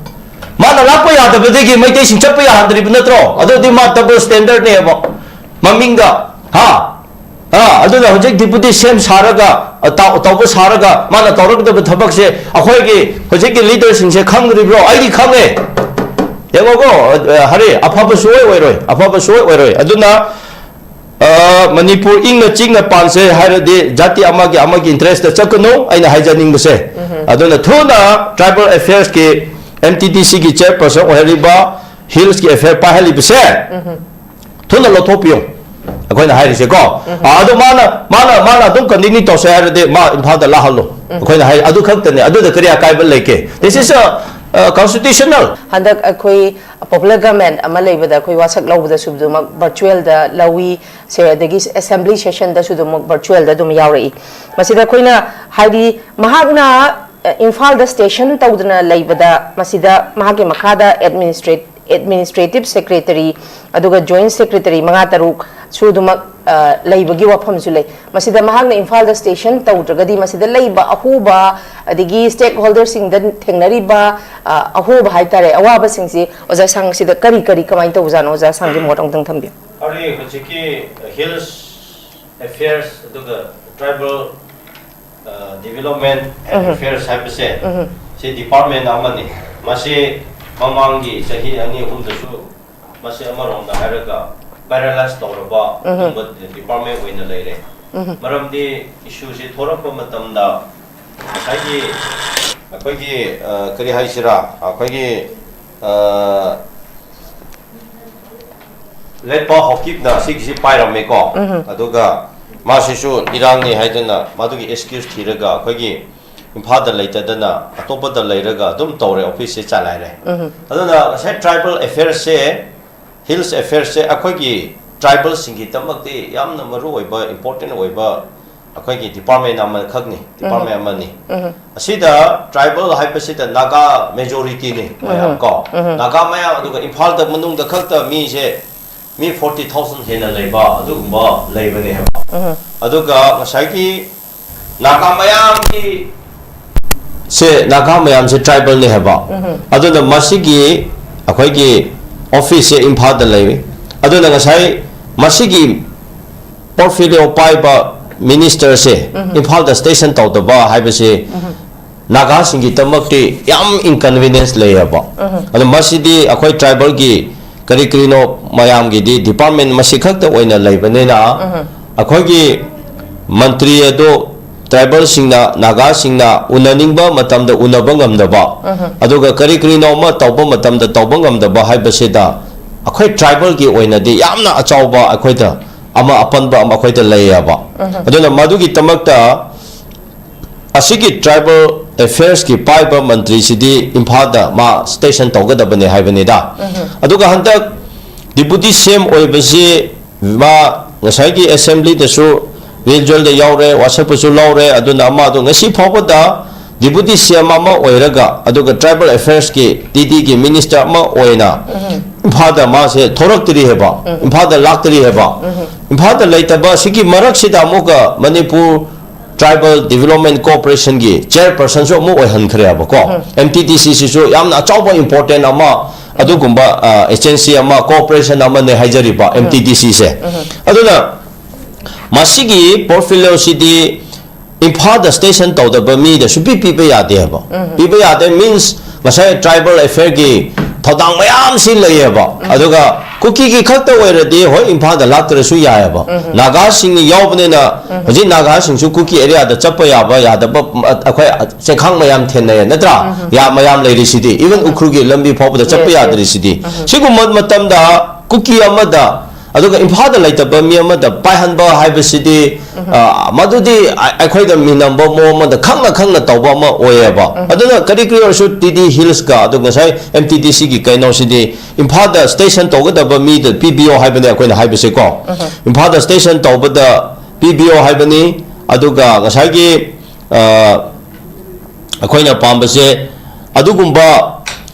ꯃꯥꯅ ꯂꯥꯛꯄ ꯌꯥꯗꯕꯗꯒꯤ ꯃꯩꯇꯩꯁꯤꯡ ꯆꯠꯄ ꯌꯥꯍꯟꯗ꯭ꯔꯤꯕ ꯅꯠꯇ꯭ꯔꯣ? ꯑꯗꯨꯗꯤ ꯃꯥ ꯗꯕꯜ ꯁ꯭ꯇꯦꯟꯗꯔꯗꯅꯦꯕ ꯃꯃꯤꯡꯗ, ꯍꯥ? ꯑ, ꯑꯗꯨꯅ ꯍꯧꯖꯤꯛ ꯗꯤꯄꯨꯇꯤ ꯁꯤ ꯑꯦꯝ ꯁꯥꯔꯒ, ꯑ, ꯇꯧ-, ꯇꯧꯕ ꯁꯥꯔꯒ ꯃꯥꯅ ꯇꯧꯔꯛꯀꯗꯕ ꯊꯕꯛꯁꯦ ꯑꯩꯈꯣꯏꯒꯤ ꯍꯧꯖꯤꯛꯀꯤ ꯂꯤꯗꯔꯁꯤꯡꯁꯦ ꯈꯪꯗ꯭ꯔꯤꯕ꯭ꯔꯣ? ꯑꯩꯗꯤ ꯈꯪꯉꯦ꯫ ꯌꯦꯡꯉꯣꯀꯣ, ꯑ, ꯍꯔꯦ, ꯑꯐꯕ ꯁꯨꯡꯑꯣꯏ ꯑꯣꯏꯔꯣꯏ, ꯑꯐꯕ ꯁꯨꯡꯑꯣꯏ ꯑꯣꯏꯔꯣꯏ꯫ ꯑꯗꯨꯅ ꯑ, ꯃꯅꯤꯄꯨꯔ ꯏꯪꯅ ꯆꯤꯛꯅ ꯄꯥꯟꯁꯦ ꯍꯥꯏꯔꯗꯤ ꯖꯥꯇꯤ ꯑꯃꯒꯤ ꯑꯃꯒꯤ interest ꯆꯠꯀꯅꯨ, ꯑꯩꯅ ꯍꯥꯏꯖꯅꯤꯡꯕꯁꯦ꯫ ꯑꯗꯨꯅ ꯊꯨꯅ tribal affairs ꯀꯤ M T D C ꯒꯤ chairperson ꯑꯣꯏꯍꯜꯂꯤꯕ, hills ꯀꯤ affair ꯄꯥꯏꯍꯜꯂꯤꯕꯁꯦ ꯊꯨꯅ ꯂꯧꯊꯣꯛꯄꯤꯌꯨ꯫ ꯑꯩꯈꯣꯏꯅ ꯍꯥꯏꯔꯤꯁꯦꯀꯣ꯫ ꯑ, ꯑꯗꯨ ꯃꯥꯅ, ꯃꯥꯅ, ꯃꯥꯅ ꯑꯗꯨꯝ continue ꯇꯧꯁꯦ ꯍꯥꯏꯔꯗꯤ ꯃꯥ ꯏꯝꯐꯥꯜꯗ ꯂꯥꯛꯍꯜꯂꯣ꯫ ꯑꯩꯈꯣꯏꯅ ꯍꯥꯏ, ꯑꯗꯨ ꯈꯛꯇꯅꯦ꯫ ꯑꯗꯨꯗ ꯀꯔꯤ ꯑꯀꯥꯏꯕ ꯂꯩꯒꯦ? This is a, uh, constitutional. ꯍꯟꯗꯛ ꯑꯩꯈꯣꯏ popular government ꯑꯃ ꯂꯩꯕꯗ ꯑꯩꯈꯣꯏ ꯋꯥꯁꯛ ꯂꯧꯕꯗꯁꯨ ꯑꯗꯨꯃꯛ virtual ꯗ ꯂꯧꯏ, ꯁꯦ, ꯑꯗꯒꯤ assembly session ꯗꯁꯨ ꯑꯗꯨꯃꯛ virtual ꯗ ꯑꯗꯨꯝ ꯌꯥꯎꯔꯛꯏ꯫ ꯃꯁꯤꯗ ꯑꯩꯈꯣꯏꯅ ꯍꯥꯏꯗꯤ ꯃꯍꯥꯛꯅ, ꯑ, ꯏꯝꯐꯥꯜꯗ station ꯇꯧꯗꯅ ꯂꯩꯕꯗ ꯃꯁꯤꯗ ꯃꯍꯥꯛꯀꯤ ꯃꯈꯥꯗ administrate-, administrative secretary ꯑꯗꯨꯒ joint secretary ꯃꯉꯥ ꯇꯔꯨꯛ ꯁꯨ ꯑꯗꯨꯃꯛ, ꯑ, ꯂꯩꯕꯒꯤ ꯋꯥꯐꯝꯁꯨ ꯂꯩ꯫ ꯃꯁꯤꯗ ꯃꯍꯥꯛꯅ ꯏꯝꯐꯥꯜꯗ station ꯇꯧꯗ꯭ꯔꯒꯗꯤ ꯃꯁꯤꯗ ꯂꯩꯕ ꯑꯍꯣꯕ ꯑꯗꯒꯤ stakeholder ꯁꯤꯡꯗ ꯊꯦꯡꯅꯔꯤꯕ, ꯑ, ꯑꯍꯣꯕ ꯍꯥꯏꯇꯥꯔꯦ, ꯑꯋꯥꯕꯁꯤꯡꯁꯤ ꯑꯣꯖꯥ ꯁꯥꯡꯁꯤꯗ ꯀꯔꯤ ꯀꯔꯤ ꯀꯃꯥꯏꯅ ꯇꯧꯕꯖꯥꯠꯅꯣ? ꯑꯣꯖꯥ ꯁꯥꯡꯒꯤ ꯃꯣꯠ ꯑꯃꯨꯛꯇꯪ ꯊꯝꯕꯤꯌꯨ꯫ ꯑꯗꯨꯗꯤ ꯍꯧꯖꯤꯛꯀꯤ hills affairs ꯑꯗꯨꯒ tribal, ꯑ, development and affairs ꯍꯥꯏꯕꯁꯦ ꯁꯤ department ꯑꯃꯅꯤ꯫ ꯃꯁꯤ ꯃꯃꯥꯡꯒꯤ ꯆꯍꯤ ꯑꯅꯤ ꯑꯍꯨꯝꯗꯁꯨ ꯃꯁꯤ ꯑꯃꯔꯣꯝꯗ ꯍꯥꯏꯔꯒ paralyze ꯇꯧꯔꯕ ꯑꯗꯨꯒꯨꯝꯕ department ꯑꯣꯏꯅ ꯂꯩꯔꯦ꯫ ꯃꯔꯝꯗꯤ issue ꯁꯤ ꯊꯣꯔꯛꯄ ꯃꯇꯝꯗ ꯉꯁꯥꯏꯒꯤ ꯑꯩꯈꯣꯏꯒꯤ, ꯑ, ꯀꯔꯤ ꯍꯥꯏꯁꯤꯔꯥ, ꯑꯩꯈꯣꯏꯒꯤ, ꯑ, ꯂꯦꯠꯄꯥꯎ ꯍꯥꯎꯀꯤꯞꯅ ꯁꯤꯒꯤꯁꯤ ꯄꯥꯏꯔꯝꯃꯦꯀꯣ꯫ ꯑꯗꯨꯒ ꯃꯥꯁꯤꯁꯨ ꯏꯔꯥꯡꯅꯤ ꯍꯥꯏꯗꯅ ꯃꯗꯨꯒꯤ excuse ꯊꯤꯔꯒ ꯑꯩꯈꯣꯏꯒꯤ ꯏꯝꯐꯥꯜꯗ ꯂꯩꯇꯗꯅ ꯑꯇꯣꯞꯄꯗ ꯂꯩꯔꯒ ꯑꯗꯨꯝ ꯇꯧꯔꯦ, office ꯁꯦ ꯆꯂꯥꯏꯔꯦ꯫ ꯑꯗꯨꯅ ꯉꯁꯥꯏ tribal affairs ꯁꯦ, hills affairs ꯁꯦ ꯑꯩꯈꯣꯏꯒꯤ tribal ꯁꯤꯡꯒꯤꯗꯃꯛꯇꯤ ꯌꯥꯝꯅ ꯃꯔꯨ ꯑꯣꯏꯕ, important ꯑꯣꯏꯕ ꯑꯩꯈꯣꯏꯒꯤ department ꯑꯃꯈꯛꯅꯤ, department ꯑꯃꯅꯤ꯫ ꯑꯁꯤꯗ tribal ꯍꯥꯏꯕꯁꯤꯗ ꯅꯥꯒꯥ majority ꯅꯤ ꯃꯌꯥꯝ ꯀꯣ꯫ ꯅꯥꯒꯥ ꯃꯌꯥꯝ, ꯑꯗꯨꯒ ꯏꯝꯐꯥꯜꯗ ꯃꯅꯨꯡꯗ ꯈꯛꯇ ꯃꯤꯁꯦ ꯃꯤ forty thousand ꯍꯦꯟꯅ ꯂꯩꯕ ꯑꯗꯨꯒꯨꯝꯕ ꯂꯩꯕꯅꯦ ꯍꯥꯏꯕ꯫ ꯑꯗꯨꯒ ꯉꯁꯥꯏꯒꯤ ꯅꯥꯒꯥ ꯃꯌꯥꯝꯒꯤ ꯁꯦ, ꯅꯥꯒꯥ ꯃꯌꯥꯝꯁꯦ tribal ꯅꯦ ꯍꯥꯏꯕ꯫ ꯑꯗꯨꯅ ꯃꯁꯤꯒꯤ ꯑꯩꯈꯣꯏꯒꯤ office ꯁꯦ ꯏꯝꯐꯥꯜꯗ ꯂꯩꯔꯤ꯫ ꯑꯗꯨꯅ ꯉꯁꯥꯏ ꯃꯁꯤꯒꯤ portfolio ꯄꯥꯏꯕ minister ꯁꯦ ꯏꯝꯐꯥꯜꯗ station ꯇꯧꯗꯕ ꯍꯥꯏꯕꯁꯦ ꯅꯥꯒꯥꯁꯤꯡꯒꯤꯗꯃꯛꯇꯤ ꯌꯥꯝ inconvenience ꯂꯩꯌꯦꯕ꯫ ꯑꯗꯣ ꯃꯁꯤꯗꯤ ꯑꯩꯈꯣꯏ tribal ꯒꯤ ꯀꯔꯤ ꯀꯔꯤꯅꯣ ꯃꯌꯥꯝꯒꯤꯗꯤ department ꯃꯁꯤ ꯈꯛꯇ ꯑꯣꯏꯅ ꯂꯩꯕꯅꯤꯅ, ꯑꯩꯈꯣꯏꯒꯤ ꯃꯟꯇ꯭ꯔꯤ ꯑꯗꯨ tribal ꯁꯤꯡꯅ, ꯅꯥꯒꯥꯁꯤꯡꯅ ꯎꯅꯅꯤꯡꯕ ꯃꯇꯝꯗ ꯎꯅꯕ ꯉꯝꯗꯕ, ꯑꯗꯨꯒ ꯀꯔꯤ ꯀꯔꯤꯅꯣ ꯑꯃ ꯇꯧꯕ ꯃꯇꯝꯗ ꯇꯧꯕ ꯉꯝꯗꯕ ꯍꯥꯏꯕꯁꯤꯗ ꯑꯩꯈꯣꯏ tribal ꯒꯤ ꯑꯣꯏꯅꯗꯤ ꯌꯥꯝꯅ ꯑꯆꯧꯕ ꯑꯩꯈꯣꯏꯗ ꯑꯃ, ꯑꯄꯟꯕ ꯑꯃ ꯑꯩꯈꯣꯏꯗ ꯂꯩꯌꯦꯕ꯫ ꯑꯗꯨꯅ ꯃꯗꯨꯒꯤꯗꯃꯛꯇ ꯑꯁꯤꯒꯤ tribal affairs ꯀꯤ ꯄꯥꯏꯕ ꯃꯟꯇ꯭ꯔꯤꯁꯤꯗꯤ ꯏꯝꯐꯥꯜꯗ ꯃꯥ station ꯇꯧꯒꯗꯕꯅꯦ ꯍꯥꯏꯕꯅꯤꯗ꯫ ꯑꯗꯨꯒ ꯍꯟꯗꯛ deputy C M ꯑꯣꯏꯕꯁꯤ ꯃꯥ ꯉꯁꯥꯏꯒꯤ assembly ꯗꯁꯨ virtual ꯗ ꯌꯥꯎꯔꯦ, ꯋꯥꯁꯛꯄꯁꯨ ꯂꯧꯔꯦ꯫ ꯑꯗꯨꯅ ꯃꯥꯗꯣ ꯉꯁꯤ ꯐꯥꯎꯕꯗ deputy C M ꯑꯃ ꯑꯣꯏꯔꯒ, ꯑꯗꯨꯒ tribal affairs ꯀꯤ T D ꯒꯤ minister ꯑꯃ ꯑꯣꯏꯅ ꯏꯝꯐꯥꯜꯗ ꯃꯥꯁꯦ ꯊꯣꯔꯛꯇ꯭ꯔꯤ ꯍꯥꯏꯕ, ꯏꯝꯐꯥꯜꯗ ꯂꯥꯛꯇ꯭ꯔꯤ ꯍꯥꯏꯕ꯫ ꯏꯝꯐꯥꯜꯗ ꯂꯩꯇꯕ ꯑꯁꯤꯒꯤ ꯃꯔꯛꯁꯤꯗ ꯑꯃꯨꯛꯀ ꯃꯅꯤꯄꯨꯔ Tribal Development Corporation ꯒꯤ chairperson ꯁꯨ ꯑꯃꯨꯛ ꯑꯣꯏꯍꯟꯈ꯭ꯔꯦꯕꯀꯣ꯫ M T D C ꯁꯤꯁꯨ ꯌꯥꯝꯅ ꯑꯆꯧꯕ important ꯑꯃ, ꯑꯗꯨꯒꯨꯝꯕ, ꯑ, agency ꯑꯃ, corporation ꯑꯃꯅꯦ ꯍꯥꯏꯖꯔꯤꯕ M T D C ꯁꯦ꯫ ꯑꯗꯨꯅ ꯃꯁꯤꯒꯤ portfolio ꯁꯤꯗꯤ ꯏꯝꯐꯥꯜꯗ station ꯇꯧꯗꯕ ꯃꯤꯗ ꯁꯨꯡꯄꯤ ꯄꯤꯕ ꯌꯥꯗꯦ ꯍꯥꯏꯕ꯫ ꯄꯤꯕ ꯌꯥꯗꯦ means ꯉꯁꯥꯏ tribal affair ꯒꯤ ꯊꯧꯗꯥꯡ ꯃꯌꯥꯝꯁꯤ ꯂꯩꯌꯦꯕ꯫ ꯑꯗꯨꯒ ꯀꯨꯀꯤꯒꯤ ꯈꯛꯇ ꯑꯣꯏꯔꯗꯤ ꯍꯣꯏ ꯏꯝꯐꯥꯜꯗ ꯂꯥꯛꯇ꯭ꯔꯁꯨ ꯌꯥꯏꯑꯕ꯫ ꯅꯥꯒꯥꯁꯤꯡꯅ ꯌꯥꯎꯕꯅꯤꯅ ꯍꯧꯖꯤꯛ ꯅꯥꯒꯥꯁꯤꯡꯁꯨ ꯀꯨꯀꯤ area ꯗ ꯆꯠꯄ ꯌꯥꯕ ꯌꯥꯗꯕ, ꯎꯝ, ꯑꯩꯈꯣꯏ ꯆꯦꯡꯈꯥꯡ ꯃꯌꯥꯝ ꯊꯦꯡꯅꯩ ꯅꯠꯇ꯭ꯔꯥ? ꯌꯥ-, ꯃꯌꯥꯝ ꯂꯩꯔꯤꯁꯤꯗꯤ, even ꯎꯈ꯭ꯔꯨꯜꯒꯤ ꯂꯝꯕꯤ ꯐꯥꯎꯕꯗ ꯆꯠꯄ ꯌꯥꯗ꯭ꯔꯤꯁꯤꯗꯤ꯫ ꯁꯤꯒꯨꯝꯕ ꯃꯇꯝꯗ ꯀꯨꯀꯤ ꯑꯃꯗ ꯑꯗꯨꯒ ꯏꯝꯐꯥꯜꯗ ꯂꯩꯇꯕ ꯃꯤ ꯑꯃꯗ ꯄꯥꯏꯍꯟꯕ ꯍꯥꯏꯕꯁꯤꯗꯤ, ꯑ, ꯃꯗꯨꯗꯤ ꯑ-, ꯑꯩꯈꯣꯏꯗ ꯃꯤꯅꯝꯕ ꯃꯑꯣꯡ ꯑꯃꯗ ꯈꯪꯅ ꯈꯪꯅ ꯇꯧꯕ ꯑꯃ ꯑꯣꯏꯌꯦꯕ꯫ ꯑꯗꯨꯅ ꯀꯔꯤ ꯀꯔꯤ ꯑꯣꯏꯔꯁꯨ T D Hills ꯀ ꯑꯗꯨ ꯉꯁꯥꯏ M T D C ꯒꯤ ꯀꯩꯅꯣꯁꯤꯗꯤ ꯏꯝꯐꯥꯜꯗ station ꯇꯧꯒꯗꯕ ꯃꯤꯗ ꯄꯤꯕꯤꯌꯣ ꯍꯥꯏꯕꯅꯦ ꯑꯩꯈꯣꯏꯅ ꯍꯥꯏꯕꯁꯦꯀꯣ꯫ ꯏꯝꯐꯥꯜꯗ station ꯇꯧꯕꯗ ꯄꯤꯕꯤꯌꯣ ꯍꯥꯏꯕꯅꯤ꯫ ꯑꯗꯨꯒ ꯉꯁꯥꯏꯒꯤ, ꯑ, ꯑꯩꯈꯣꯏꯅ ꯄꯥꯝꯕꯁꯦ ꯑꯗꯨꯒꯨꯝꯕ,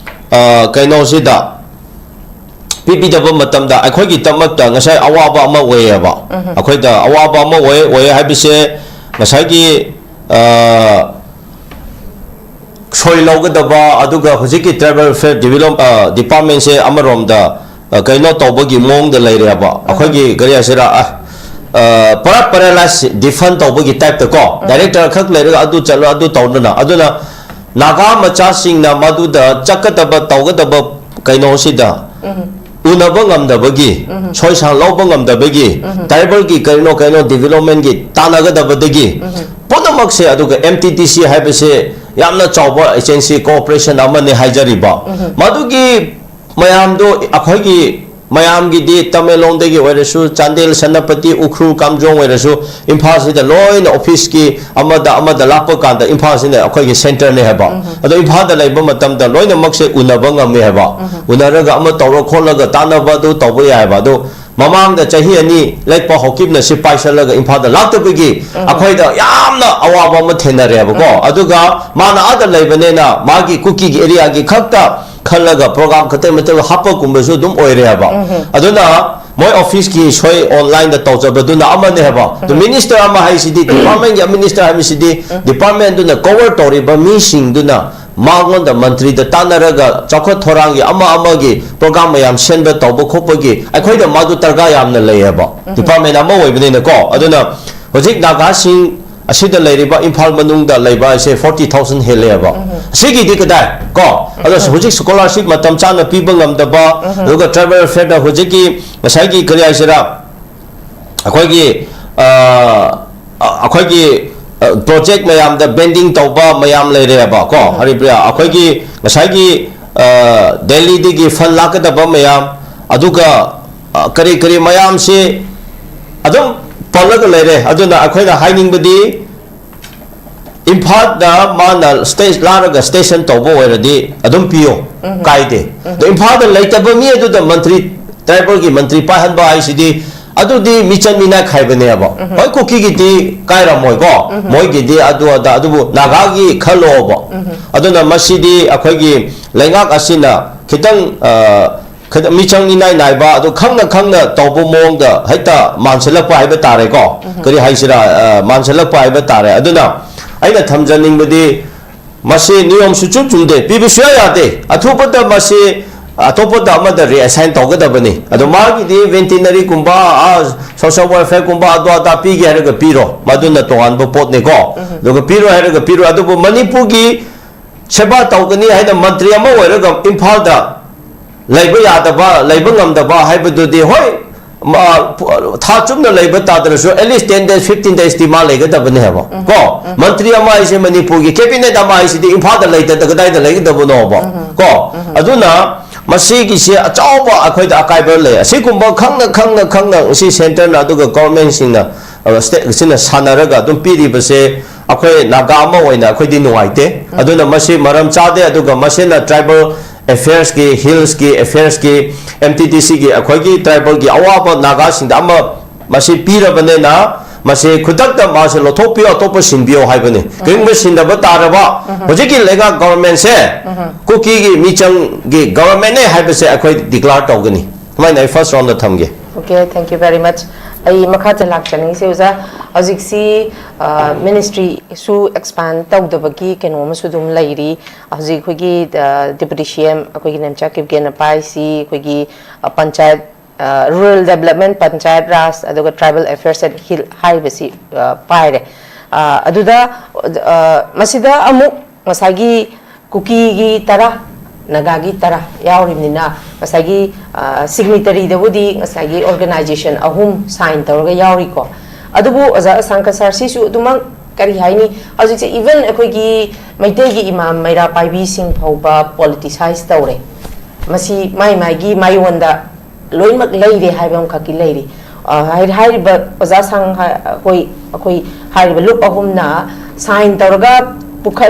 ꯑ, ꯀꯩꯅꯣꯁꯤꯗ ꯄꯤꯕꯤꯗꯕ ꯃꯇꯝꯗ ꯑꯩꯈꯣꯏꯒꯤꯗꯃꯛꯇ ꯉꯁꯥꯏ ꯑꯋꯥꯕ ꯑꯃ ꯑꯣꯏꯌꯦꯕ꯫ ꯑꯩꯈꯣꯏꯗ ꯑꯋꯥꯕ ꯑꯃ ꯑꯣꯏ, ꯑꯣꯏ ꯍꯥꯏꯕꯁꯦ ꯉꯁꯥꯏꯒꯤ, ꯑ, ꯁꯣꯏ ꯂꯧꯒꯗꯕ, ꯑꯗꯨꯒ ꯍꯧꯖꯤꯛꯀꯤ tribal welfare develop-, ꯑ, department ꯁꯦ ꯑꯃꯔꯣꯝꯗ, ꯑ, ꯀꯩꯅꯣ ꯇꯧꯕꯒꯤ ꯃꯑꯣꯡꯗ ꯂꯩꯔꯦꯕ꯫ ꯑꯩꯈꯣꯏꯒꯤ ꯀꯔꯤ ꯍꯥꯏꯁꯤꯔꯥ, ꯑ, ꯑ, ꯄꯨꯔꯥ paralyze, defund ꯇꯧꯕꯒꯤ type ꯇ ꯀꯣ, director ꯈꯛ ꯂꯩꯔꯒ ꯑꯗꯨ ꯆꯠꯂꯣ, ꯑꯗꯨ ꯇꯧꯗꯅ, ꯑꯗꯨꯅ ꯅꯥꯒꯥ ꯃꯆꯥꯁꯤꯡꯅ ꯃꯗꯨꯗ ꯆꯠꯀꯗꯕ, ꯇꯧꯒꯗꯕ ꯀꯩꯅꯣꯁꯤꯗ ꯎꯅꯕ ꯉꯝꯗꯕꯒꯤ, ꯁꯣꯏꯁꯥꯡ ꯂꯧꯕ ꯉꯝꯗꯕꯒꯤ, ꯇ꯭ꯔꯥꯏꯕꯦꯜꯒꯤ ꯀꯩꯅꯣ ꯀꯩꯅꯣ ꯗꯤꯕꯦꯂꯞꯃꯦꯟꯒꯤ ꯇꯥꯟꯅꯒꯗꯕꯗꯒꯤ ꯄꯨꯝꯅꯃꯛꯁꯦ, ꯑꯗꯨꯒ ꯑꯦꯝ ꯇꯤ ꯗꯤ ꯁꯤ ꯍꯥꯏꯕꯁꯦ ꯌꯥꯝꯅ ꯆꯥꯎꯕ ꯑꯦꯖꯦꯟꯁꯤ, ꯀꯣꯑꯣꯄꯔꯦꯁꯟ ꯑꯃꯅꯤ ꯍꯥꯏꯖꯔꯤꯕ꯫ ꯃꯗꯨꯒꯤ ꯃꯌꯥꯝꯗꯣ ꯑꯩꯈꯣꯏꯒꯤ ꯃꯌꯥꯝꯒꯤꯗꯤ ꯇꯃꯦꯡꯂꯣꯡꯗꯒꯤ ꯑꯣꯏꯔꯁꯨ, ꯆꯥꯟꯗꯦꯜ, ꯁꯦꯅꯥꯄꯇꯤ, ꯎꯈ꯭ꯔꯨꯜ, ꯀꯥꯝꯖꯣꯡ ꯑꯣꯏꯔꯁꯨ, ꯏꯝꯐꯥꯜꯁꯤꯗ ꯂꯣꯏꯅ ꯑꯣꯐꯤꯁꯀꯤ ꯑꯃꯗ ꯑꯃꯗ ꯂꯥꯛꯄ ꯀꯥꯟꯗ ꯏꯝꯐꯥꯜꯁꯤꯅ ꯑꯩꯈꯣꯏꯒꯤ ꯁꯦꯟꯇꯔꯅꯦ ꯍꯥꯏꯕ꯫ ꯑꯗꯣ ꯏꯝꯐꯥꯜꯗ ꯂꯩꯕ ꯃꯇꯝꯗ ꯂꯣꯏꯅꯃꯛꯁꯦ ꯎꯅꯕ ꯉꯝꯃꯦ ꯍꯥꯏꯕ꯫ ꯎꯅꯔꯒ ꯑꯃ ꯇꯧꯔ ꯈꯣꯠꯂꯒ ꯇꯥꯟꯅꯕ ꯑꯗꯨ ꯇꯧꯕ ꯌꯥꯏ ꯍꯥꯏꯕ꯫ ꯑꯗꯣ ꯃꯃꯥꯡꯗ ꯆꯍꯤ ꯑꯅꯤ ꯂꯩꯄꯥꯎ ꯍꯧꯈꯤꯕꯅ ꯁꯤ ꯄꯥꯏꯁꯜꯂꯒ ꯏꯝꯐꯥꯜꯗ ꯂꯥꯛꯇꯕꯒꯤ ꯑꯩꯈꯣꯏꯗ ꯌꯥꯝꯅ ꯑꯋꯥꯕ ꯑꯃ ꯊꯦꯡꯅꯔꯦꯕꯀꯣ꯫ ꯑꯗꯨꯒ ꯃꯥꯅ ꯑꯥꯗ ꯂꯩꯕꯅꯤꯅ ꯃꯥꯒꯤ ꯀꯨꯀꯤꯒꯤ ꯑꯦꯔꯤꯌꯥꯒꯤ ꯈꯛꯇ ꯈꯜꯂꯒ ꯄ꯭ꯔꯣꯒ꯭ꯔꯥꯝ ꯈꯛꯇꯪ ꯃꯇꯪ ꯍꯥꯞꯄꯒꯨꯝꯕꯁꯨ ꯑꯗꯨꯝ ꯑꯣꯏꯔꯦ ꯍꯥꯏꯕ꯫ ꯑꯗꯨꯅ ꯃꯣꯏ ꯑꯣꯐꯤꯁꯀꯤ ꯁꯣꯏ ꯑꯣꯟꯂꯥꯏꯟꯗ ꯇꯧꯖꯕꯗꯨꯅ ꯑꯃꯅꯦ ꯍꯥꯏꯕ꯫ ꯑꯗꯨ ꯃꯤꯅꯤꯁꯇꯔ ꯑꯃ ꯍꯥꯏꯁꯤꯗꯤ, ꯗꯤꯄꯥꯔꯠꯃꯦꯟꯒꯤ ꯃꯤꯅꯤꯁꯇꯔ ꯍꯥꯏꯕꯁꯤꯗꯤ ꯗꯤꯄꯥꯔꯠꯃꯦꯟꯗꯨꯅ ꯀꯣꯚꯔ ꯇꯧꯔꯤꯕ ꯃꯤꯁꯤꯡꯗꯨꯅ ꯃꯉꯣꯟꯗ ꯃꯟꯇ꯭ꯔꯤꯗ ꯇꯥꯟꯅꯔꯒ ꯆꯥꯎꯈꯠ ꯊꯧꯔꯥꯡꯒꯤ ꯑꯃ ꯑꯃꯒꯤ ꯄ꯭ꯔꯣꯒ꯭ꯔꯥꯝ ꯃꯌꯥꯝ ꯁꯦꯝꯕ ꯇꯧꯕ ꯈꯣꯠꯄꯒꯤ ꯑꯩꯈꯣꯏꯗ ꯃꯥꯗꯨ ꯗꯔꯀꯥꯔ ꯌꯥꯝꯅ ꯂꯩꯌꯦꯕ, ꯗꯤꯄꯥꯔꯠꯃꯦꯟ ꯑꯃ ꯑꯣꯏꯕꯅꯤꯅꯀꯣ꯫ ꯑꯗꯨꯅ ꯍꯧꯖꯤꯛ ꯅꯥꯒꯥꯁꯤꯡ ꯑꯁꯤꯗ ꯂꯩꯔꯤꯕ, ꯏꯝꯐꯥꯜ ꯃꯅꯨꯡꯗ ꯂꯩꯕ ꯍꯥꯏꯁꯦ ꯐꯣꯔꯇꯤ ꯊꯥꯎꯖꯟ ꯍꯦꯜꯂꯦꯕ꯫ ꯁꯤꯒꯤꯗꯤ ꯀꯗꯥꯏ ꯀꯣ? ꯑꯗꯣ ꯍꯧꯖꯤꯛ ꯁ꯭ꯀꯣꯂꯥꯔꯁꯤꯞ ꯃꯇꯝ ꯆꯥꯅ ꯄꯤꯕ ꯉꯝꯗꯕ, ꯑꯗꯨꯒ ꯇ꯭ꯔꯥꯏꯕꯦꯜ ꯋꯦꯜꯐꯤꯌꯔꯗ ꯍꯧꯖꯤꯛꯀꯤ ꯉꯁꯥꯏꯒꯤ ꯀꯔꯤ ꯍꯥꯏꯁꯤꯔꯥ, ꯑꯩꯈꯣꯏꯒꯤ, ꯑ, ꯑ, ꯑꯩꯈꯣꯏꯒꯤ, ꯑ, ꯄ꯭ꯔꯣꯖꯦꯛ ꯃꯌꯥꯝꯗ ꯕꯦꯟꯗꯤꯡ ꯇꯧꯕ ꯃꯌꯥꯝ ꯂꯩꯔꯦꯕ ꯀꯣ, ꯍꯔꯤꯄ꯭ꯔꯤꯌꯥ? ꯑꯩꯈꯣꯏꯒꯤ ꯉꯁꯥꯏꯒꯤ, ꯑ, ꯗꯦꯜꯂꯤꯗꯒꯤ ꯐꯟ ꯂꯥꯛꯀꯗꯕ ꯃꯌꯥꯝ, ꯑꯗꯨꯒ, ꯑ, ꯀꯔꯤ ꯀꯔꯤ ꯃꯌꯥꯝꯁꯤ ꯑꯗꯨꯝ ꯄꯜꯂꯒ ꯂꯩꯔꯦ꯫ ꯑꯗꯨꯅ ꯑꯩꯈꯣꯏꯅ ꯍꯥꯏꯅꯤꯡꯕꯗꯤ, ꯏꯝꯐꯥꯜꯗ ꯃꯥꯅ ꯁ꯭ꯇꯦ-, ꯂꯥꯛꯂꯒ ꯁ꯭ꯇꯦꯁꯟ ꯇꯧꯕ ꯑꯣꯏꯔꯗꯤ ꯑꯗꯨꯝ ꯄꯤꯌꯣ, ꯀꯥꯏꯗꯦ꯫ ꯑꯗꯣ ꯏꯝꯐꯥꯜꯗ ꯂꯩꯇꯕ ꯃꯤ ꯑꯗꯨꯗ ꯃꯟꯇ꯭ꯔꯤ, ꯇ꯭ꯔꯥꯏꯕꯦꯜꯒꯤ ꯃꯟꯇ꯭ꯔꯤ ꯄꯥꯏꯍꯟꯕ ꯍꯥꯏꯁꯤꯗꯤ, ꯑꯗꯨꯗꯤ ꯃꯤꯆꯪ ꯃꯤꯅꯥꯏ ꯈꯥꯏꯕꯅꯦꯕ꯫ ꯍꯣꯏ, ꯀꯨꯀꯤꯒꯤꯗꯤ ꯀꯥꯏꯔꯝꯃꯣꯏꯀꯣ, ꯃꯣꯏꯒꯤꯗꯤ ꯑꯗꯨ ꯑꯗꯥ, ꯑꯗꯨꯕꯨ ꯅꯥꯒꯥꯒꯤ ꯈꯜꯂꯣꯕ꯫ ꯑꯗꯨꯅ ꯃꯁꯤꯗꯤ ꯑꯩꯈꯣꯏꯒꯤ ꯂꯩꯉꯥꯛ ꯑꯁꯤꯅ ꯈꯤꯇꯪ, ꯑ, ꯈꯤꯇ-, ꯃꯤꯆꯪ ꯏꯅꯥꯏ ꯅꯥꯏꯕ, ꯑꯗꯨ ꯈꯪꯅ ꯈꯪꯅ ꯇꯧꯕ ꯃꯑꯣꯡꯗ ꯍꯦꯛꯇ ꯃꯥꯟꯁꯤꯜꯂꯛꯄ ꯍꯥꯏꯕ ꯇꯥꯔꯦꯀꯣ꯫ ꯀꯔꯤ ꯍꯥꯏꯁꯤꯔꯥ, ꯑ, ꯃꯥꯟꯁꯤꯜꯂꯛꯄ ꯍꯥꯏꯕ ꯇꯥꯔꯦ꯫ ꯑꯗꯨꯅ ꯑꯩꯅ ꯊꯝꯖꯅꯤꯡꯕꯗꯤ, ꯃꯁꯤ ꯅꯤꯌꯣꯝ ꯁꯨꯆꯨꯝ ꯆꯨꯝꯗꯦ, ꯄꯤꯕ ꯁꯨꯌꯥ ꯌꯥꯗꯦ꯫ ꯑꯊꯨꯕꯗ ꯃꯁꯤ ꯑꯇꯣꯞꯄꯗ ꯑꯃꯗ ꯔꯤꯑꯦꯁꯥꯏꯟ ꯇꯧꯒꯗꯕꯅꯤ꯫ ꯑꯗꯣ ꯃꯥꯒꯤꯗꯤ ꯚꯦꯟꯇꯤꯅꯔꯤꯒꯨꯝꯕ, ꯑ, ꯁꯣꯁꯦꯜ ꯋꯦꯜꯐꯤꯌꯔꯒꯨꯝꯕ, ꯑꯗꯨ ꯑꯗꯥ ꯄꯤꯒꯦ ꯍꯥꯏꯔꯒ ꯄꯤꯔꯣ, ꯃꯗꯨꯅ ꯇꯣꯉꯥꯟꯕ ꯄꯣꯠꯅꯤꯀꯣ꯫ ꯑꯗꯨꯒ ꯄꯤꯔꯣꯏ ꯍꯥꯏꯔꯒ ꯄꯤꯔꯣꯏ꯫ ꯑꯗꯨꯕꯨ ꯃꯅꯤꯄꯨꯔꯒꯤ ꯁꯦꯕꯥ ꯇꯧꯒꯅꯤ ꯍꯥꯏꯅ ꯃꯟꯇ꯭ꯔꯤ ꯑꯃ ꯑꯣꯏꯔꯒ ꯏꯝꯐꯥꯜꯗ ꯂꯩꯕ ꯌꯥꯗꯕ, ꯂꯩꯕ ꯉꯝꯗꯕ ꯍꯥꯏꯕꯗꯨꯗꯤ, ꯍꯣꯏ, ꯃꯥ, ꯊꯥ ꯆꯨꯞꯅ ꯂꯩꯕ ꯇꯥꯗ꯭ꯔꯁꯨ, at least ten days, fifteen days T ꯃꯥ ꯂꯩꯒꯗꯕꯅꯦ ꯍꯥꯏꯕ꯫ ꯀꯣ, ꯃꯟꯇ꯭ꯔꯤ ꯑꯃ ꯍꯥꯏꯁꯦ ꯃꯅꯤꯄꯨꯔꯒꯤ cabinet ꯑꯃ ꯍꯥꯏꯁꯤꯗꯤ ꯏꯝꯐꯥꯜꯗ ꯂꯩꯇꯗ ꯀꯗꯥꯏꯗ ꯂꯩꯒꯗꯕꯅꯣꯕ? ꯀꯣ, ꯑꯗꯨꯅ ꯃꯁꯤꯒꯤꯁꯦ ꯑꯆꯧꯕ ꯑꯩꯈꯣꯏꯗ ꯑꯀꯥꯏꯕ ꯂꯩ꯫ ꯑꯁꯤꯒꯨꯝꯕ ꯈꯪꯅ, ꯈꯪꯅ, ꯈꯪꯅ ꯁꯤ centre ꯅ ꯑꯗꯨꯒ government ꯁꯤꯡꯅ, ꯑ, state ꯁꯤꯅ ꯁꯥꯟꯅꯔꯒ ꯑꯗꯨꯝ ꯄꯤꯔꯤꯕꯁꯦ ꯑꯩꯈꯣꯏ ꯅꯥꯒꯥ ꯑꯃ ꯑꯣꯏꯅ ꯑꯩꯈꯣꯏꯗꯤ ꯅꯨꯡꯉꯥꯏꯇꯦ꯫ ꯑꯗꯨꯅ ꯃꯁꯤ ꯃꯔꯝ ꯆꯥꯗꯦ꯫ ꯑꯗꯨꯒ ꯃꯁꯤꯅ tribal affairs ꯀꯤ, hills ꯀꯤ affairs ꯀꯤ, M T D C ꯒꯤ ꯑꯩꯈꯣꯏꯒꯤ tribal ꯒꯤ ꯑꯋꯥꯕ ꯅꯥꯒꯥꯁꯤꯡꯗ ꯑꯃ ꯃꯁꯤ ꯄꯤꯔꯕꯅꯤꯅ, ꯃꯁꯤ ꯈꯨꯗꯛꯇ ꯃꯥꯁꯦ ꯂꯧꯊꯣꯛꯄꯤꯌꯣ, ꯑꯇꯣꯞꯄ ꯁꯤꯟꯕꯤꯌꯣ ꯍꯥꯏꯕꯅꯤ꯫ ꯀꯔꯤꯒꯨꯝꯕ ꯁꯤꯟꯗꯕ ꯇꯥꯔꯕ, ꯍꯧꯖꯤꯛꯀꯤ ꯂꯩꯉꯥꯛ government ꯁꯦ ꯀꯨꯀꯤꯒꯤ ꯃꯤꯆꯪꯒꯤ government ꯅꯦ ꯍꯥꯏꯕꯁꯦ ꯑꯩꯈꯣꯏ declare ꯇꯧꯒꯅꯤ꯫ ꯁꯨꯃꯥꯏꯅ ꯑꯩ first round ꯗ ꯊꯝꯒꯦ꯫ Okay, thank you very much. ꯑꯩ ꯃꯈꯥ ꯆ-, ꯂꯥꯛꯆꯅꯤꯡꯉꯤꯁꯦ ꯑꯣꯖꯥ, ꯍꯧꯖꯤꯛꯁꯤ ministry ꯁꯨ expand ꯇꯧꯗꯕꯒꯤ ꯀꯩꯅꯣ ꯑꯃꯁꯨ ꯑꯗꯨꯝ ꯂꯩꯔꯤ꯫ ꯍꯧꯖꯤꯛ ꯑꯩꯈꯣꯏꯒꯤ Deputy C M ꯑꯩꯈꯣꯏꯒꯤ ꯅꯦꯝꯆꯥ ꯀꯤꯞꯒꯦꯟꯅ ꯄꯥꯏꯁꯤ ꯑꯩꯈꯣꯏꯒꯤ ꯄꯟꯆꯥꯌꯠ, rural development, ꯄꯟꯆꯥꯌꯠ ꯔꯥꯖ, ꯑꯗꯨꯒ tribal affairs and hill ꯍꯥꯏꯔꯤꯕꯁꯤ ꯄꯥꯏꯔꯦ꯫ ꯑꯗꯨꯗ ꯃꯁꯤꯗ ꯑꯃꯨꯛ ꯉꯁꯥꯏꯒꯤ ꯀꯨꯀꯤꯒꯤ ꯇꯔꯥ, ꯅꯥꯒꯥꯒꯤ ꯇꯔꯥ ꯌꯥꯎꯔꯤꯕꯅꯤꯅ, ꯉꯁꯥꯏꯒꯤ signatory ꯗꯕꯨꯗꯤ ꯉꯁꯥꯏꯒꯤ organization ꯑꯍꯨꯝ sign ꯇꯧꯔꯒ ꯌꯥꯎꯔꯤꯀꯣ꯫ ꯑꯗꯨꯕꯨ ꯑꯣꯖꯥ ꯑꯁꯥꯡꯀ ꯁꯥꯔ, ꯁꯤꯁꯨ ꯑꯗꯨꯃꯛ ꯀꯔꯤ ꯍꯥꯏꯅꯤ, ꯍꯧꯖꯤꯛꯁꯦ even ꯑꯩꯈꯣꯏꯒꯤ ꯃꯩꯇꯩꯒꯤ ꯏꯃꯥꯝ ꯃꯩꯔꯥ ꯄꯥꯏꯕꯤꯁꯤꯡ ꯐꯥꯎꯕ politicize ꯇꯧꯔꯦ꯫ ꯃꯁꯤ ꯃꯥꯏ ꯃꯥꯏꯒꯤ ꯃꯥꯏꯌꯣꯟꯗ ꯂꯣꯏꯅꯃꯛ ꯂꯩꯔꯦ ꯍꯥꯏꯕ ꯑꯃꯈꯛꯀꯤ ꯂꯩꯔꯤ꯫ ꯍꯥꯏꯔꯤꯕ ꯑꯣꯖꯥ ꯁꯥꯡ, ꯑꯩꯈꯣꯏ, ꯑꯩꯈꯣꯏ ꯍꯥꯏꯔꯤꯕ ꯂꯨꯞ ꯑꯍꯨꯝꯅ sign ꯇꯧꯔꯒ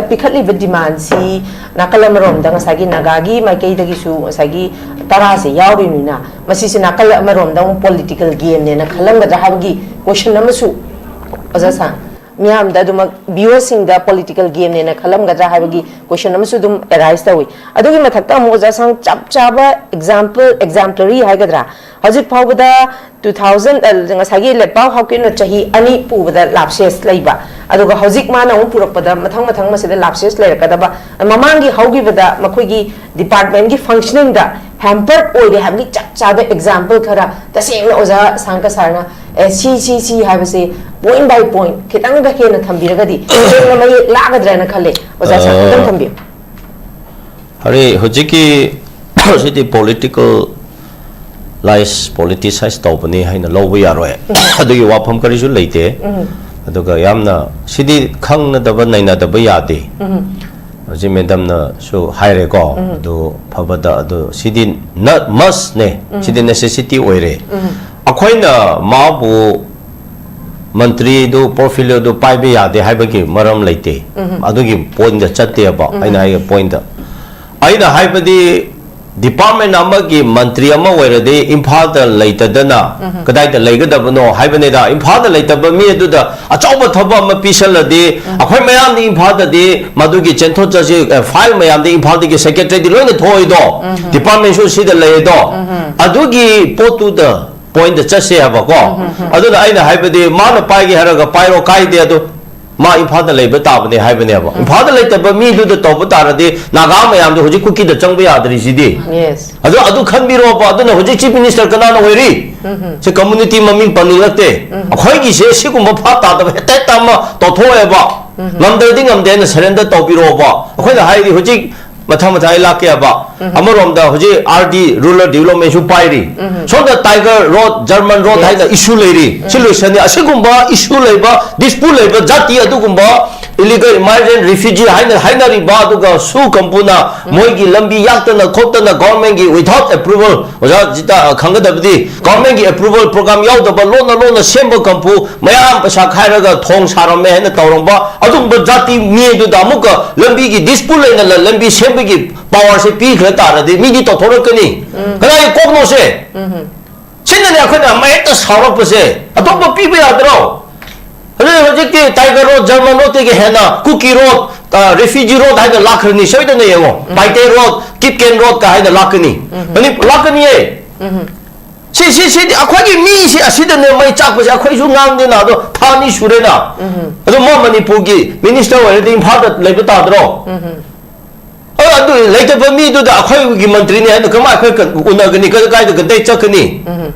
ꯄꯤꯈꯠꯂꯤꯕ demand ꯁꯤ ꯅꯥꯀꯜ ꯑꯃꯔꯣꯝꯗ ꯉꯁꯥꯏꯒꯤ ꯅꯥꯒꯥꯒꯤ ꯃꯥꯏꯀꯩꯗꯒꯤꯁꯨ ꯉꯁꯥꯏꯒꯤ ꯇꯔꯥꯁꯦ ꯌꯥꯎꯔꯤꯕꯅꯤꯅ, ꯃꯁꯤꯁꯦ ꯅꯥꯀꯜ ꯑꯃꯔꯣꯝꯗ ꯑꯃꯨꯛ political game ꯅꯦꯅ ꯈꯜꯂꯝꯒꯗ꯭ꯔꯥ ꯍꯥꯏꯕꯒꯤ question ꯑꯃꯁꯨ ꯑꯣꯖꯥ ꯁꯥꯡ, ꯃꯤꯌꯥꯝꯗ ꯑꯗꯨꯃꯛ viewers ꯁꯤꯡꯗ political game ꯅꯦꯅ ꯈꯜꯂꯝꯒꯗ꯭ꯔꯥ ꯍꯥꯏꯕꯒꯤ question ꯑꯃꯁꯨ ꯑꯗꯨꯝ arise ꯇꯧꯏ꯫ ꯑꯗꯨꯒꯤ ꯃꯊꯛꯇ ꯑꯃꯨꯛ ꯑꯣꯖꯥ ꯁꯥꯡ, ꯆꯞ ꯆꯥꯕ example, exemplary ꯍꯥꯏꯒꯗ꯭ꯔꯥ, ꯍꯧꯖꯤꯛ ꯐꯥꯎꯕꯗ two thousand, ꯉꯁꯥꯏꯒꯤ ꯂꯦꯠꯄꯥꯎ ꯍꯥꯎꯀꯤꯟꯅ ꯆꯍꯤ ꯑꯅꯤ ꯄꯨꯕꯗ lapses ꯂꯩꯕ, ꯑꯗꯨꯒ ꯍꯧꯖꯤꯛ ꯃꯥꯅ ꯑꯃꯨꯛ ꯄꯨꯔꯛꯄꯗ ꯃꯊꯪ ꯃꯊꯪ ꯃꯁꯤꯗ lapses ꯂꯩꯔꯛꯀꯗꯕ, ꯃꯃꯥꯡꯒꯤ ꯍꯧꯈꯤꯕꯗ ꯃꯈꯣꯏꯒꯤ department ꯀꯤ functioning ꯗ hamper ꯑꯣꯏꯔꯦ ꯍꯥꯏꯕꯒꯤ ꯆꯞ ꯆꯥꯕ example ꯈꯔ ꯇꯁꯦꯡꯅ ꯑꯣꯖꯥ ꯁꯥꯡꯀ ꯁꯥꯔꯅ, ꯑꯦ, ꯁꯤ, ꯁꯤ, ꯁꯤ ꯍꯥꯏꯕꯁꯦ point by point ꯈꯤꯇꯪꯒ ꯍꯦꯟꯅ ꯊꯝꯕꯤꯔꯒꯗꯤ ꯍꯦꯟꯅ ꯃꯌꯦꯛ ꯂꯥꯛꯀꯗ꯭ꯔꯅ ꯈꯜꯂꯦ꯫ ꯑꯣꯖꯥ ꯁꯥꯔ, ꯈꯤꯇꯪ ꯊꯝꯕꯤꯌꯨ꯫ ꯍꯧꯖꯤꯛ, ꯍꯧꯖꯤꯛꯀꯤ ꯁꯤꯗꯤ ꯄꯣꯂꯤꯇꯤꯀꯦꯜ ꯂꯥꯏꯁ ꯄꯣꯂꯤꯇꯤꯁꯥꯏꯁ ꯇꯧꯕꯅꯤ ꯍꯥꯏꯅ ꯂꯧꯕ ꯌꯥꯔꯣꯏ꯫ ꯑꯗꯨꯒꯤ ꯋꯥꯐꯝ ꯀꯔꯤꯁꯨ ꯂꯩꯇꯦ꯫ ꯑꯗꯨꯒ ꯌꯥꯝꯅ ꯁꯤꯗꯤ ꯈꯪꯅꯗꯕ ꯅꯩꯅꯗꯕ ꯌꯥꯗꯦ꯫ ꯍꯧꯖꯤꯛ ꯃꯦꯗꯝꯅꯁꯨ ꯍꯥꯏꯔꯦꯀꯣ꯫ ꯑꯗꯨ ꯐꯕꯗ ꯑꯗꯨ ꯁꯤꯗꯤ ꯅ ꯃꯁꯅꯦ꯫ ꯁꯤꯗꯤ ꯅꯦꯁꯦꯁꯤꯇꯤ ꯑꯣꯏꯔꯦ꯫ ꯑꯩꯈꯣꯏꯅ ꯃꯥꯕꯨ ꯃꯟꯇ꯭ꯔꯤꯗꯨ ꯄꯣꯔꯐꯤꯂꯤꯑꯣꯗꯨ ꯄꯥꯏꯕ ꯌꯥꯗꯦ ꯍꯥꯏꯕꯒꯤ ꯃꯔꯝ ꯂꯩꯇꯦ꯫ ꯑꯗꯨꯒꯤ ꯄꯣꯏꯟꯗ ꯆꯠꯇꯦꯕ꯫ ꯑꯩꯅ ꯍꯥꯏꯕ ꯄꯣꯏꯟꯗ, ꯑꯩꯅ ꯍꯥꯏꯕꯗꯤ ꯗꯤꯄꯥꯔꯠꯃꯦꯟ ꯑꯃꯒꯤ ꯃꯟꯇ꯭ꯔꯤ ꯑꯃ ꯑꯣꯏꯔꯗꯤ ꯏꯝꯐꯥꯜꯗ ꯂꯩꯇꯗꯅ ꯀꯗꯥꯏꯗ ꯂꯩꯒꯗꯕꯅꯣ ꯍꯥꯏꯕꯅꯤꯗ꯫ ꯏꯝꯐꯥꯜꯗ ꯂꯩꯇꯕ ꯃꯤ ꯑꯗꯨꯗ ꯑꯆꯧꯕ ꯊꯕꯛ ꯑꯃ ꯄꯤꯁꯜꯂꯗꯤ ꯑꯩꯈꯣꯏ ꯃꯌꯥꯝꯗꯤ ꯏꯝꯐꯥꯜꯗꯗꯤ ꯃꯗꯨꯒꯤ ꯆꯦꯟꯊꯣꯛ ꯆꯠꯁꯤ, ꯑ, ꯐꯥꯏꯜ ꯃꯌꯥꯝꯗꯤ ꯏꯝꯐꯥꯜꯗꯒꯤ ꯁꯦꯀ꯭ꯔꯦꯇꯔꯤꯗꯤ ꯂꯣꯏꯅ ꯊꯣꯛꯏꯗꯣ꯫ ꯗꯤꯄꯥꯔꯠꯃꯦꯟꯁꯨ ꯁꯤꯗ ꯂꯩꯗꯣ꯫ ꯑꯗꯨꯒꯤ ꯄꯣꯠꯇꯨꯗ ꯄꯣꯏꯟꯗ ꯆꯠꯁꯦ ꯍꯥꯏꯕꯀꯣ꯫ ꯑꯗꯨꯅ ꯑꯩꯅ ꯍꯥꯏꯕꯗꯤ ꯃꯥꯅ ꯄꯥꯏꯒꯦ ꯍꯥꯏꯔꯒ ꯄꯥꯏꯔꯣ, ꯀꯥꯏꯗꯦ꯫ ꯑꯗꯣ ꯃꯥ ꯏꯝꯐꯥꯜꯗ ꯂꯩꯕ ꯇꯥꯕꯅꯦ ꯍꯥꯏꯕꯅꯦꯕ꯫ ꯏꯝꯐꯥꯜꯗ ꯂꯩꯇꯕ ꯃꯤꯗꯨꯗ ꯇꯧꯕ ꯇꯥꯔꯗꯤ ꯅꯥꯒꯥ ꯃꯌꯥꯝꯗꯣ ꯍꯧꯖꯤꯛ ꯀꯨꯀꯤꯗ ꯆꯪꯕ ꯌꯥꯗ꯭ꯔꯤꯁꯤꯗꯤ꯫ ꯌꯦꯁ꯫ ꯑꯗꯣ ꯑꯗꯨ ꯈꯟꯕꯤꯔꯣꯕ꯫ ꯑꯗꯨꯅ ꯍꯧꯖꯤꯛ ꯆꯤꯐ ꯃꯤꯅꯤꯁꯇꯔ ꯀꯅꯥꯅ ꯑꯣꯏꯔꯤ? ꯁꯤ ꯀꯝꯃꯨꯅꯤꯇꯤ ꯃꯃꯤꯡ ꯄꯟꯅꯤꯡꯂꯛꯇꯦ꯫ ꯑꯩꯈꯣꯏꯒꯤꯁꯦ ꯁꯤꯒꯨꯝꯕ ꯐꯥ ꯇꯥꯗꯕ ꯍꯦꯛꯇ ꯍꯦꯛꯇ ꯑꯃ ꯇꯧꯊꯣꯛꯑꯦꯕ꯫ ꯉꯝꯗ꯭ꯔꯗꯤ ꯉꯝꯗꯦ ꯍꯥꯏꯅ ꯁꯔꯦꯟꯗꯔ ꯇꯧꯕꯤꯔꯣꯕ꯫ ꯑꯩꯈꯣꯏꯅ ꯍꯥꯏꯔꯤ ꯍꯧꯖꯤꯛ ꯃꯊꯪ ꯃꯊꯪ ꯑꯩ ꯂꯥꯛꯀꯦꯕ꯫ ꯑꯃꯔꯣꯝꯗ ꯍꯧꯖꯤꯛ ꯑꯥꯔ ꯗꯤ ꯔꯨꯔꯦꯜ ꯗꯤꯕꯂꯞꯃꯦꯟꯁꯨ ꯄꯥꯏꯔꯤ꯫ ꯁꯣꯝꯗ ꯇꯥꯏꯒꯔ ꯔꯣꯗ, ꯖꯔꯃꯟ ꯔꯣꯗ ꯍꯥꯏꯅ ꯏꯁꯨ ꯂꯩꯔꯤ꯫ ꯁꯤ ꯂꯣꯏꯁꯟꯅꯤ꯫ ꯑꯁꯤꯒꯨꯝꯕ ꯏꯁꯨ ꯂꯩꯕ, ꯗꯤꯁꯄ꯭ꯌꯨꯠ ꯂꯩꯕ ꯖꯥꯇꯤ ꯑꯗꯨꯒꯨꯝꯕ ꯏꯂꯤꯒꯜ ꯏꯃꯥꯏꯒ꯭ꯔꯦꯟ ꯔꯤꯐ꯭ꯌꯨꯖꯤ ꯍꯥꯏꯅ ꯍꯥꯏꯅꯔꯤꯕ, ꯑꯗꯨꯒ ꯁꯨ ꯀꯝꯄꯨꯅ ꯃꯣꯏꯒꯤ ꯂꯝꯕꯤ ꯌꯥꯠꯇꯅ ꯈꯣꯠꯇꯅ ꯒꯣꯔꯃꯦꯟꯒꯤ without approval, ꯑꯣꯖꯥ ꯖꯤꯇꯥ, ꯑ, ꯈꯪꯒꯗꯕꯗꯤ ꯒꯣꯔꯃꯦꯟꯒꯤ ꯑꯦꯄ꯭ꯔꯨꯕꯜ ꯄ꯭ꯔꯣꯒ꯭ꯔꯥꯝ ꯌꯥꯎꯗꯕ ꯂꯣꯟꯅ ꯂꯣꯟꯅ ꯁꯦꯝꯕ ꯀꯝꯄꯨ ꯃꯌꯥꯝ ꯄꯩꯁꯥ ꯈꯥꯏꯔꯒ ꯊꯣꯡ ꯁꯥꯔꯝꯃꯦ ꯍꯥꯏꯅ ꯇꯧꯔꯝꯕ ꯑꯗꯨꯒꯨꯝꯕ ꯖꯥꯇꯤ ꯃꯤ ꯑꯗꯨꯗ ꯑꯃꯨꯛꯀ ꯂꯝꯕꯤꯒꯤ ꯗꯤꯁꯄ꯭ꯌꯨꯠ ꯂꯩꯅ ꯂ-, ꯂꯝꯕꯤ ꯁꯦꯝꯕꯒꯤ ꯄꯋꯥꯔꯁꯦ ꯄꯤꯈ꯭ꯔ ꯇꯥꯔꯗꯤ ꯃꯤꯗꯤ ꯇꯧꯊꯣꯔꯛꯀꯅꯤ꯫ ꯀꯅꯥꯒꯤ ꯀꯣꯛꯅꯣꯁꯦ? ꯁꯤꯅꯅꯦ ꯑꯩꯈꯣꯏꯅ ꯍꯦꯛꯇ ꯁꯥꯎꯔꯛꯄꯁꯦ꯫ ꯑꯇꯣꯞꯄ ꯄꯤꯕ ꯌꯥꯗ꯭ꯔꯣ? ꯑꯗꯨ ꯍꯧꯖꯤꯛꯇꯤ ꯇꯥꯏꯒꯔ ꯔꯣꯗ, ꯖꯔꯃꯟ ꯔꯣꯗꯇꯒꯤ ꯍꯦꯟꯅ ꯀꯨꯀꯤ ꯔꯣꯗ, ꯑ, ꯔꯤꯐ꯭ꯌꯨꯖꯤ ꯔꯣꯗ ꯍꯥꯏꯅ ꯂꯥꯛꯈ꯭ꯔꯅꯤ ꯁꯣꯏꯗꯅ꯫ ꯌꯦꯡꯉꯣ, ꯄꯥꯏꯇꯦ ꯔꯣꯗ, ꯀꯤꯞꯀꯦꯟ ꯔꯣꯗ ꯀ ꯍꯥꯏꯅ ꯂꯥꯛꯀꯅꯤ꯫ ꯃꯅꯤ-, ꯂꯥꯛꯀꯅꯤꯌꯦ꯫ ꯁꯤ, ꯁꯤ, ꯁꯤꯗꯤ ꯑꯩꯈꯣꯏꯒꯤ ꯃꯤꯁꯤ ꯑꯁꯤꯗꯅꯦ ꯃꯩ ꯆꯥꯛꯄꯁꯦ꯫ ꯑꯩꯈꯣꯏꯁꯨ ꯉꯥꯡꯗꯦꯅ, ꯑꯗꯣ ꯊꯥ ꯑꯅꯤ ꯁꯨꯔꯦꯅ꯫ ꯑꯗꯣ ꯃꯥ ꯃꯅꯤꯄꯨꯔꯒꯤ ꯃꯤꯅꯤꯁꯇꯔ ꯑꯣꯏꯔꯗꯤ ꯏꯝꯐꯥꯜꯗ ꯂꯩꯕ ꯇꯥꯗ꯭ꯔꯣ? ꯑ, ꯑꯗꯨ ꯂꯩꯇꯕ ꯃꯤꯗꯨꯗ ꯑꯩꯈꯣꯏꯒꯤ ꯃꯟꯇ꯭ꯔꯤꯅꯤ ꯍꯥꯏꯅ ꯀꯃꯥꯏ ꯑꯩꯈꯣꯏ ꯀ-, ꯎꯅꯒꯅꯤ? ꯀꯗꯥꯏ, ꯀꯗꯥꯏꯗ ꯀꯗꯥꯏ ꯆꯠꯀꯅꯤ?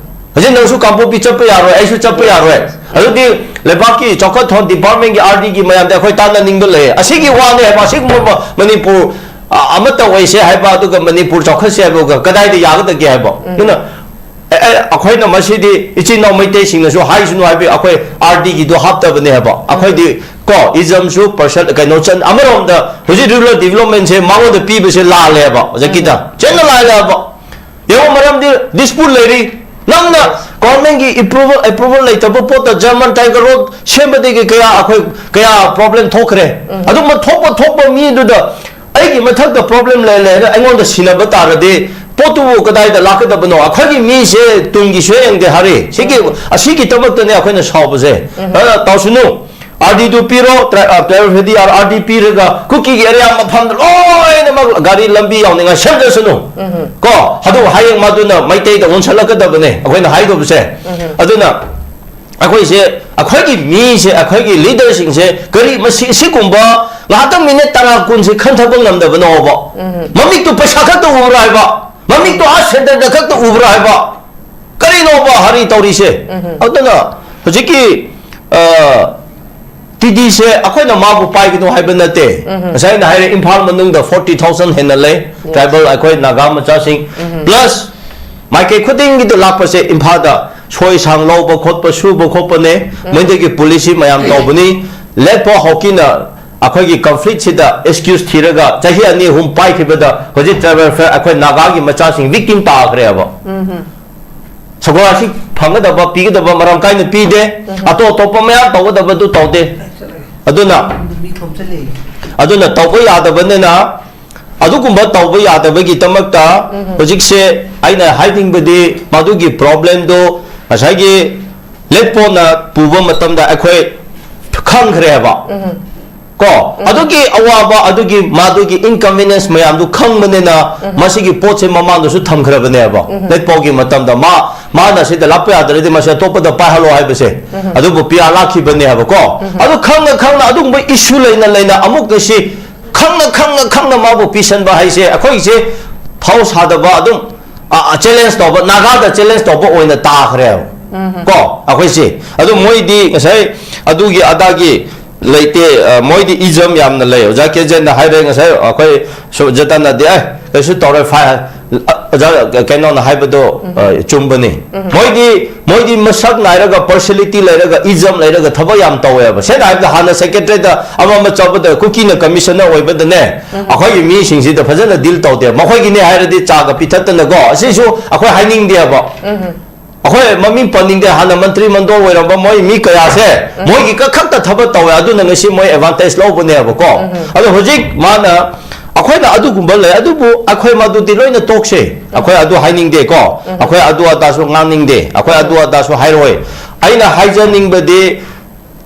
ꯍꯧꯖꯤꯛ ꯅꯪꯁꯨ ꯀꯥꯡꯄꯣꯛꯄꯤ ꯆꯠꯄ ꯌꯥꯔꯣꯏ, ꯑꯩꯁꯨ ꯆꯠꯄ ꯌꯥꯔꯣꯏ꯫ ꯑꯗꯨꯗꯤ ꯂꯩꯕꯥꯛꯀꯤ ꯆꯥꯎꯈꯠ ꯊꯧꯔꯥꯡ ꯗꯤꯄꯥꯔꯠꯃꯦꯟꯒꯤ, ꯑꯥꯔ ꯗꯤꯒꯤ ꯃꯌꯥꯝꯗ ꯑꯩꯈꯣꯏ ꯇꯥꯟꯅꯅꯤꯡꯕ ꯂꯩꯌꯦ꯫ ꯑꯁꯤꯒꯤ ꯋꯥꯅꯦ ꯍꯥꯏꯕ, ꯑꯁꯤꯒꯨꯝꯕ ꯃ-, ꯃꯅꯤꯄꯨꯔ ꯑ, ꯑꯃꯠꯇ ꯑꯣꯏꯁꯦ ꯍꯥꯏꯕ, ꯑꯗꯨꯒ ꯃꯅꯤꯄꯨꯔ ꯆꯥꯎꯈꯠꯁꯦ ꯍꯥꯏꯕꯒ ꯀꯗꯥꯏꯗ ꯌꯥꯒꯗꯒꯦ ꯍꯥꯏꯕ? ꯑꯗꯨꯅ, ꯑꯦ, ꯑꯦ, ꯑꯩꯈꯣꯏꯅ ꯃꯁꯤꯗꯤ ꯏꯆꯤꯟ ꯏꯅꯥꯎ ꯃꯩꯇꯩꯁꯤꯡꯅꯁꯨ ꯍꯥꯏꯁꯅꯨ ꯍꯥꯏꯕ, ꯑꯩꯈꯣꯏ ꯑꯥꯔ ꯗꯤꯒꯤꯗꯣ ꯍꯥꯞꯇꯕꯅꯦ ꯍꯥꯏꯕ꯫ ꯑꯩꯈꯣꯏꯗꯤ ꯀꯣ, ꯏꯖꯝꯁꯨ ꯄꯔꯁꯟ, ꯀꯩꯅꯣ, ꯆꯟ-, ꯑꯃꯔꯣꯝꯗ ꯍꯧꯖꯤꯛ ꯔꯨꯔꯦꯜ ꯗꯤꯕꯂꯞꯃꯦꯟꯁꯦ ꯃꯉꯣꯟꯗ ꯄꯤꯕꯁꯦ ꯂꯥꯜꯂꯦ ꯍꯥꯏꯕ, ꯍꯧꯖꯤꯛꯀꯤꯗ꯫ ꯆꯦꯟꯅ ꯂꯥꯜꯂꯦ ꯍꯥꯏꯕ꯫ ꯌꯦꯡꯉꯣ, ꯃꯔꯝꯗꯤ ꯗꯤꯁꯄ꯭ꯌꯨꯠ ꯂꯩꯔꯤ꯫ ꯅꯪꯅ ꯒꯣꯔꯃꯦꯟꯒꯤ ꯑꯦꯄ꯭ꯔꯨꯚꯜ, ꯑꯦꯄ꯭ꯔꯨꯚꯜ ꯂꯩꯇꯕ ꯄꯣꯠꯇ ꯖꯔꯃꯟ ꯇꯥꯏꯒꯔ ꯔꯣꯗ ꯁꯦꯝꯕꯗꯒꯤ ꯀꯌꯥ ꯑꯩꯈꯣꯏ, ꯀꯌꯥ ꯄ꯭ꯔꯣꯕ꯭ꯂꯦꯝ ꯊꯣꯛꯈ꯭ꯔꯦ꯫ ꯑꯗꯨꯝꯕ ꯊꯣꯛꯄ, ꯊꯣꯛꯄ ꯃꯤꯗꯨꯗ ꯑꯩꯒꯤ ꯃꯊꯛꯇ ꯄ꯭ꯔꯣꯕ꯭ꯂꯦꯝ ꯂꯩ, ꯂꯩꯔꯒ ꯑꯩꯉꯣꯟꯗ ꯁꯤꯟꯅꯕ ꯇꯥꯔꯗꯤ ꯄꯣꯠꯇꯨꯕꯨ ꯀꯗꯥꯏꯗ ꯂꯥꯛꯀꯗꯕꯅꯣ? ꯑꯩꯈꯣꯏꯒꯤ ꯃꯤꯁꯦ ꯇꯨꯡꯒꯤ ꯁꯨꯌꯦꯡꯗꯦ ꯍꯥꯔꯤ꯫ ꯁꯤꯒꯤ, ꯑꯁꯤꯒꯤꯗꯃꯛꯇꯅꯦ ꯑꯩꯈꯣꯏꯅ ꯁꯥꯎꯕꯁꯦ꯫ ꯑꯗꯨꯅ ꯇꯧꯁꯅꯨ꯫ ꯑꯥꯔ ꯗꯤꯗꯨ ꯄꯤꯔꯣ, ꯇ꯭ꯔꯥ-, ꯑ, ꯇ꯭ꯔꯥꯏꯕꯦꯜ ꯐꯦꯗꯤ ꯑꯥꯔ, ꯑꯥꯔ ꯗꯤ ꯄꯤꯔꯒ ꯀꯨꯀꯤꯒꯤ ꯑꯦꯔꯤꯌꯥ ꯃꯐꯝꯗ ꯂꯣꯏꯅꯃꯛ ꯒꯥꯔꯤ ꯂꯝꯕꯤ ꯌꯥꯎꯅꯤꯡꯉꯥꯏ ꯁꯦꯝꯖꯁꯅꯨ꯫ ꯀꯣ? ꯑꯗꯨ ꯍꯌꯦꯡ ꯃꯗꯨꯅ ꯃꯩꯇꯩꯗ ꯑꯣꯟꯁꯜꯂꯛꯀꯗꯕꯅꯦ ꯑꯩꯈꯣꯏꯅ ꯍꯥꯏꯗꯧꯕꯁꯦ꯫ ꯑꯗꯨꯅ ꯑꯩꯈꯣꯏꯁꯦ, ꯑꯩꯈꯣꯏꯒꯤ ꯃꯤꯁꯦ, ꯑꯩꯈꯣꯏꯒꯤ ꯂꯤꯗꯔꯁꯤꯡꯁꯦ ꯀꯔꯤ ꯃꯁꯤ, ꯁꯤꯒꯨꯝꯕ ꯉꯥꯏꯍꯥꯛꯇꯪ ꯃꯤꯅꯤꯠ ꯇꯔꯥ ꯀꯨꯟꯁꯦ ꯈꯟꯊꯕ ꯉꯝꯗꯕꯅꯣꯕ? ꯃꯃꯤꯠꯇꯨ ꯄꯩꯁꯥ ꯈꯛꯇ ꯎꯕ꯭ꯔꯥ ꯍꯥꯏꯕ? ꯃꯃꯤꯠꯇꯨ ꯑꯥ ꯁꯦꯟꯇꯔꯗ ꯈꯛꯇ ꯎꯕ꯭ꯔꯥ ꯍꯥꯏꯕ? ꯀꯔꯤꯅꯣꯕ ꯍꯔꯤ ꯇꯧꯔꯤꯁꯦ? ꯑꯗꯨꯅ ꯍꯧꯖꯤꯛꯀꯤ, ꯑ, ꯇꯤ ꯗꯤꯁꯦ ꯑꯩꯈꯣꯏꯅ ꯃꯥꯕꯨ ꯄꯥꯏꯒꯅꯨ ꯍꯥꯏꯕ ꯅꯠꯇꯦ꯫ ꯉꯁꯥꯏ ꯑꯩꯅ ꯍꯥꯏꯔꯦ, ꯏꯝꯐꯥꯜ ꯃꯅꯨꯡꯗ ꯐꯣꯔꯇꯤ ꯊꯥꯎꯖꯟ ꯍꯦꯟꯅ ꯂꯩ, ꯇ꯭ꯔꯥꯏꯕꯦꯜ ꯑꯩꯈꯣꯏ ꯅꯥꯒꯥ ꯃꯆꯥꯁꯤꯡ꯫ ꯄ꯭ꯂꯁ ꯃꯥꯏꯀꯩ ꯈꯨꯗꯤꯡꯒꯤꯗ ꯂꯥꯛꯄꯁꯦ ꯏꯝꯐꯥꯜꯗ ꯁꯣꯏ ꯁꯥꯡ ꯂꯧꯕ ꯈꯣꯠꯄ, ꯁꯨꯕ ꯈꯣꯠꯄꯅꯦ꯫ ꯃꯣꯏꯗꯒꯤ ꯄꯨꯂꯤꯁꯤ ꯃꯌꯥꯝ ꯇꯧꯕꯅꯤ꯫ ꯂꯦꯠꯄꯣ ꯍꯣꯀꯤꯅ ꯑꯩꯈꯣꯏꯒꯤ ꯀꯟꯐ꯭ꯂꯤꯛꯁꯤꯗ ꯑꯦꯛꯁꯀ꯭ꯌꯨꯁ ꯊꯤꯔꯒ ꯆꯍꯤ ꯑꯅꯤ ꯑꯍꯨꯝ ꯄꯥꯏꯈꯤꯕꯗ ꯍꯧꯖꯤꯛ ꯇ꯭ꯔꯥꯏꯕꯦꯜ ꯐꯦꯌꯔ ꯑꯩꯈꯣꯏ ꯅꯥꯒꯥꯒꯤ ꯃꯆꯥꯁꯤꯡ ꯚꯤꯛꯇꯤꯝ ꯇꯥꯈ꯭ꯔꯦꯕ꯫ ꯁ꯭ꯀꯣꯂꯔꯁꯤꯞ ꯐꯪꯒꯗꯕ, ꯄꯤꯒꯗꯕ ꯃꯔꯝ ꯀꯥꯏꯅ ꯄꯤꯗꯦ꯫ ꯑꯇꯣꯞ ꯑꯇꯣꯞꯄ ꯃꯌꯥꯝ ꯇꯧꯒꯗꯕꯗꯨ ꯇꯧꯗꯦ꯫ ꯑꯗꯨꯅ, ꯑꯗꯨꯅ ꯇꯧꯕ ꯌꯥꯗꯕꯅꯤꯅ, ꯑꯗꯨꯒꯨꯝꯕ ꯇꯧꯕ ꯌꯥꯗꯕꯒꯤꯗꯃꯛꯇ ꯍꯧꯖꯤꯛꯁꯦ ꯑꯩꯅ ꯍꯥꯏꯅꯤꯡꯕꯗꯤ, ꯃꯗꯨꯒꯤ ꯄ꯭ꯔꯣꯕ꯭ꯂꯦꯝꯗꯨ ꯉꯁꯥꯏꯒꯤ ꯂꯦꯠꯄꯣꯅ ꯄꯨꯕ ꯃꯇꯝꯗ ꯑꯩꯈꯣꯏ ꯈꯪꯈ꯭ꯔꯦꯕ꯫ ꯀꯣ, ꯑꯗꯨꯒꯤ ꯑꯋꯥꯕ, ꯑꯗꯨꯒꯤ ꯃꯥꯗꯨꯒꯤ ꯏꯟꯀꯟꯚꯤꯅꯤꯌꯟꯁ ꯃꯌꯥꯝꯗꯨ ꯈꯪꯕꯅꯤꯅ ꯃꯁꯤꯒꯤ ꯄꯣꯠꯁꯦ ꯃꯃꯥꯡꯗꯁꯨ ꯊꯝꯈ꯭ꯔꯕꯅꯦꯕ꯫ ꯂꯦꯠꯄꯥꯎꯒꯤ ꯃꯇꯝꯗ ꯃꯥ, ꯃꯥꯅ ꯁꯤꯗ ꯂꯥꯛꯄ ꯌꯥꯗ꯭ꯔꯗꯤ ꯃꯁꯤ ꯑꯇꯣꯞꯄꯗ ꯄꯥꯏꯍꯜꯂꯣ ꯍꯥꯏꯕꯁꯦ꯫ ꯑꯗꯨꯕꯨ ꯄꯤ ꯑꯥꯔ ꯂꯥꯛꯈꯤꯕꯅꯦ ꯍꯥꯏꯕꯀꯣ꯫ ꯑꯗꯨ ꯈꯪꯅ ꯈꯪꯅ ꯑꯗꯨꯒꯨꯝꯕ ꯏꯁꯨ ꯂꯩꯅ ꯂꯩꯅ ꯑꯃꯨꯛꯀ ꯁꯤ ꯈꯪꯅ ꯈꯪꯅ ꯈꯪꯅ ꯃꯥꯕꯨ ꯄꯤꯁꯟꯕ ꯍꯥꯏꯁꯦ ꯑꯩꯈꯣꯏꯁꯦ ꯐꯧ ꯁꯥꯗꯕ ꯑꯗꯨꯝ, ꯑ, ꯑ, ꯆꯦꯂꯦꯟꯖ ꯇꯧꯕ, ꯅꯥꯒꯥꯗ ꯆꯦꯂꯦꯟꯖ ꯇꯧꯕ ꯑꯣꯏꯅ ꯇꯥꯈ꯭ꯔꯦꯕ꯫ ꯀꯣ, ꯑꯩꯈꯣꯏꯁꯦ꯫ ꯑꯗꯨ ꯃꯣꯏꯗꯤ ꯉꯁꯥꯏ ꯑꯗꯨꯒꯤ ꯑꯗꯥꯒꯤ ꯂꯩꯇꯦ꯫ ꯑ, ꯃꯣꯏꯗꯤ ꯏꯖꯝ ꯌꯥꯝꯅ ꯂꯩ꯫ ꯑꯣꯖꯥ ꯀꯦꯖꯦꯟꯅ ꯍꯥꯏꯔꯦ ꯉꯁꯥꯏ, ꯑꯩꯈꯣꯏ ꯁꯨ-, ꯖꯇꯟꯅꯗꯤ, "ꯑꯦ, ꯀꯩꯁꯨ ꯇꯧꯔꯣꯏ, ꯐꯥꯏ ꯍꯥꯏ-", ꯑ, ꯑꯣꯖꯥ ꯀꯩꯅꯣꯅ ꯍꯥꯏꯕꯗꯣ, ꯑ, ꯆꯨꯝꯕꯅꯤ꯫ ꯃꯣꯏꯗꯤ, ꯃꯣꯏꯗꯤ ꯃꯁꯛ ꯅꯥꯏꯔꯒ, ꯄꯥꯔꯁꯤꯌꯦꯂꯤꯇꯤ ꯂꯩꯔꯒ, ꯏꯖꯝ ꯂꯩꯔꯒ ꯊꯕꯛ ꯌꯥꯝ ꯇꯧꯋꯦꯕ꯫ ꯁꯦꯡꯅ ꯍꯥꯏꯕꯗ, ꯍꯥꯟꯅ ꯁꯦꯀ꯭ꯔꯦꯇꯔꯤꯌꯦꯠꯇ ꯑꯃ ꯑꯃ ꯆꯠꯄꯗ, ꯀꯨꯀꯤꯅ ꯀꯃꯤꯁꯅꯔ ꯑꯣꯏꯕꯗꯅꯦ, ꯑꯩꯈꯣꯏꯒꯤ ꯃꯤꯁꯤꯡꯁꯤꯗ ꯐꯖꯅ ꯗꯤꯜ ꯇꯧꯗꯦ꯫ ꯃꯈꯣꯏꯒꯤꯅꯦ ꯍꯥꯏꯔꯗꯤ ꯆꯥꯒ ꯄꯤꯊꯛꯇꯅꯀꯣ, ꯑꯁꯤꯁꯨ ꯑꯩꯈꯣꯏ ꯍꯥꯏꯅꯤꯡꯗꯦꯕ꯫ ꯑꯩꯈꯣꯏ ꯃꯃꯤꯡ ꯄꯟꯅꯤꯡꯗꯦ, ꯍꯥꯟꯅ ꯃꯟꯇ꯭ꯔꯤ ꯃꯟꯗꯣꯜ ꯑꯣꯏꯔꯝꯕ ꯃꯣꯏ ꯃꯤ ꯀꯌꯥꯁꯦ ꯃꯣꯏꯒꯤ ꯈꯛꯇ ꯊꯕꯛ ꯇꯧꯋꯦ, ꯑꯗꯨꯅ ꯉꯁꯤ ꯃꯣꯏ ꯑꯦꯗꯚꯥꯟꯇꯦꯖ ꯂꯧꯕꯅꯦꯕꯀꯣ꯫ ꯑꯗꯣ ꯍꯧꯖꯤꯛ ꯃꯥꯅ, ꯑꯩꯈꯣꯏꯅ ꯑꯗꯨꯒꯨꯝꯕ ꯂꯩ, ꯑꯗꯨꯕꯨ ꯑꯩꯈꯣꯏ ꯃꯗꯨꯗꯤ ꯂꯣꯏꯅ ꯇꯣꯛꯁꯦ꯫ ꯑꯩꯈꯣꯏ ꯑꯗꯨ ꯍꯥꯏꯅꯤꯡꯗꯦꯀꯣ, ꯑꯩꯈꯣꯏ ꯑꯗꯨ ꯑꯗꯥꯁꯨ ꯉꯥꯡꯅꯤꯡꯗꯦ, ꯑꯩꯈꯣꯏ ꯑꯗꯨ ꯑꯗꯥꯁꯨ ꯍꯥꯏꯔꯣꯏ꯫ ꯑꯩꯅ ꯍꯥꯏꯖꯅꯤꯡꯕꯗꯤ,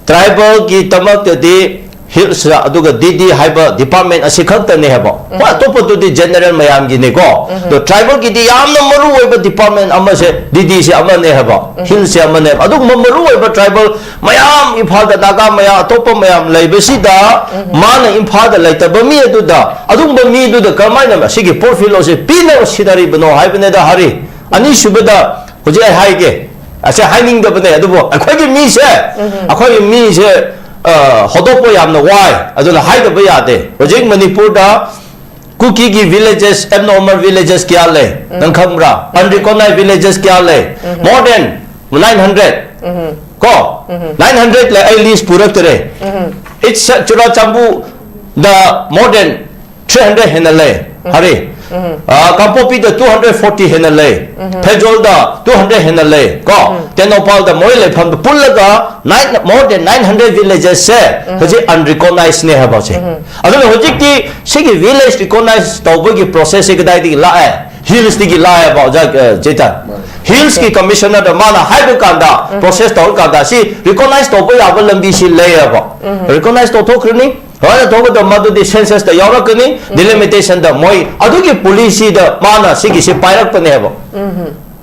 ꯇ꯭ꯔꯥꯏꯕꯦꯜꯒꯤꯗꯃꯛꯇꯗꯤ ꯍꯤꯜꯁ ꯑꯗꯨꯒ ꯗꯤꯗꯤ ꯍꯥꯏꯕ ꯗꯤꯄꯥꯔꯠꯃꯦꯟ ꯑꯁꯤ ꯈꯛꯇꯅꯦ ꯍꯥꯏꯕ꯫ ꯍꯣꯏ, ꯑꯇꯣꯞꯄꯗꯨꯗꯤ ꯖꯦꯅꯔꯦꯜ ꯃꯌꯥꯝꯒꯤꯅꯤꯀꯣ꯫ ꯑꯗꯣ ꯇ꯭ꯔꯥꯏꯕꯦꯜꯒꯤꯗꯤ ꯌꯥꯝꯅ ꯃꯔꯨ ꯑꯣꯏꯕ ꯗꯤꯄꯥꯔꯠꯃꯦꯟ ꯑꯃꯁꯦ ꯗꯤꯗꯤꯁꯦ ꯑꯃꯅꯦ ꯍꯥꯏꯕ, ꯍꯤꯜꯁꯁꯦ ꯑꯃꯅꯦ ꯍꯥꯏꯕ꯫ ꯑꯗꯨꯒꯨꯝꯕ ꯃꯔꯨ ꯑꯣꯏꯕ ꯇ꯭ꯔꯥꯏꯕꯦꯜ ꯃꯌꯥꯝ, ꯏꯝꯐꯥꯜꯗ ꯅꯥꯒꯥ ꯃꯌꯥꯝ, ꯑꯇꯣꯞꯄ ꯃꯌꯥꯝ ꯂꯩꯕꯁꯤꯗ, ꯃꯥꯅ ꯏꯝꯐꯥꯜꯗ ꯂꯩꯇꯕ ꯃꯤ ꯑꯗꯨꯗ, ꯑꯗꯨꯒꯨꯝꯕ ꯃꯤꯗꯨꯗ ꯀꯔꯝꯍꯥꯏꯅ ꯁꯤꯒꯤ ꯄꯣꯔꯐꯤꯜꯂꯣꯁꯦ ꯄꯤꯅꯕ ꯁꯤꯟꯅꯔꯤꯕꯅꯣ ꯍꯥꯏꯕꯅꯤꯗ, ꯍꯥꯔꯤ꯫ ꯑꯅꯤꯁꯨꯕꯗ, ꯍꯧꯖꯤꯛ ꯑꯩ ꯍꯥꯏꯒꯦ, ꯑꯁꯦ ꯍꯥꯏꯅꯤꯡꯗꯕꯅꯦ, ꯑꯗꯨꯕꯨ ꯑꯩꯈꯣꯏꯒꯤ ꯃꯤꯁꯦ, ꯑꯩꯈꯣꯏꯒꯤ ꯃꯤꯁꯦ, ꯑ, ꯍꯧꯗꯣꯛꯄ ꯌꯥꯝꯅ ꯋꯥꯏ, ꯑꯗꯨꯅ ꯍꯥꯏꯗꯕ ꯌꯥꯗꯦ꯫ ꯍꯧꯖꯤꯛ ꯃꯅꯤꯄꯨꯔꯗ ꯀꯨꯀꯤꯒꯤ ꯚꯤꯂꯦꯖꯦꯁ, ꯑꯦꯕꯅꯣꯔꯃꯦꯜ ꯚꯤꯂꯦꯖꯦꯁ ꯀꯌꯥ ꯂꯩ, ꯅꯪ ꯈꯪꯕ꯭ꯔꯥ? ꯑꯟꯔꯤꯀꯣꯛꯅꯥꯏꯖ ꯚꯤꯂꯦꯖꯦꯁ ꯀꯌꯥ ꯂꯩ? More than nine hundred꯫ ꯀꯣ? Nine hundred ꯂꯩ, ꯑꯩ ꯂꯤꯁ ꯄꯨꯔꯛꯇꯔꯦ꯫ It's, ꯆꯨꯔꯥꯆꯥꯟꯄꯨꯔꯗ more than three hundred ꯍꯦꯟꯅ ꯂꯩ꯫ ꯍꯥꯔꯤ꯫ ꯑ, ꯀꯥꯡꯄꯣꯛꯄꯤꯗ two hundred forty ꯍꯦꯟꯅ ꯂꯩ꯫ ꯐꯦꯖꯣꯜꯗ two hundred ꯍꯦꯟꯅ ꯂꯩ꯫ ꯀꯣ? ꯇꯦꯡꯅꯧꯄꯜꯗ ꯃꯣꯏ ꯂꯩꯐꯝꯗ ꯄꯨꯜꯂꯒ nine, more than nine hundred ꯚꯤꯂꯦꯖꯦꯁꯁꯦ ꯍꯧꯖꯤꯛ ꯑꯟꯔꯤꯀꯣꯛꯅꯥꯏꯖꯅꯦ ꯍꯥꯏꯕꯁꯦ꯫ ꯑꯗꯨꯅ ꯍꯧꯖꯤꯛꯇꯤ ꯁꯤꯒꯤ ꯚꯤꯂꯦꯖ ꯔꯤꯀꯣꯛꯅꯥꯏꯖ ꯇꯧꯕꯒꯤ ꯄ꯭ꯔꯣꯁꯦꯁꯁꯦ ꯀꯗꯥꯏꯗꯒꯤ ꯂꯥꯛꯑꯦ? ꯍꯤꯜꯁꯀꯤ ꯂꯥꯛꯑꯦꯕ, ꯑꯣꯖꯥ, ꯑ, ꯆꯦꯇꯟ꯫ ꯍꯤꯜꯁꯀꯤ ꯀꯃꯤꯁꯅꯔꯗ ꯃꯥꯅ ꯍꯥꯏꯕ ꯀꯥꯟꯗ, ꯄ꯭ꯔꯣꯁꯦꯁ ꯇꯧꯔꯀꯥꯟꯗ ꯁꯤ ꯔꯤꯀꯣꯛꯅꯥꯏꯖ ꯇꯧꯕ ꯌꯥꯕ ꯂꯝꯕꯤꯁꯤ ꯂꯩꯌꯦꯕ꯫ ꯔꯤꯀꯣꯛꯅꯥꯏꯖ ꯇꯧꯊꯣꯛꯈ꯭ꯔꯅꯤ꯫ ꯀꯃꯥꯏꯅ ꯇꯧꯒꯗꯕ? ꯃꯗꯨꯗꯤ ꯁꯦꯟꯁꯁꯇ ꯌꯥꯎꯔꯛꯀꯅꯤ, ꯗꯤꯂꯤꯃꯤꯇꯦꯁꯟꯗ ꯃꯣꯏ ꯑꯗꯨꯒꯤ ꯄꯣꯂꯤꯁꯤꯗ ꯃꯥꯅ ꯁꯤꯒꯤꯁꯤ ꯄꯥꯏꯔꯛꯄꯅꯦꯕ꯫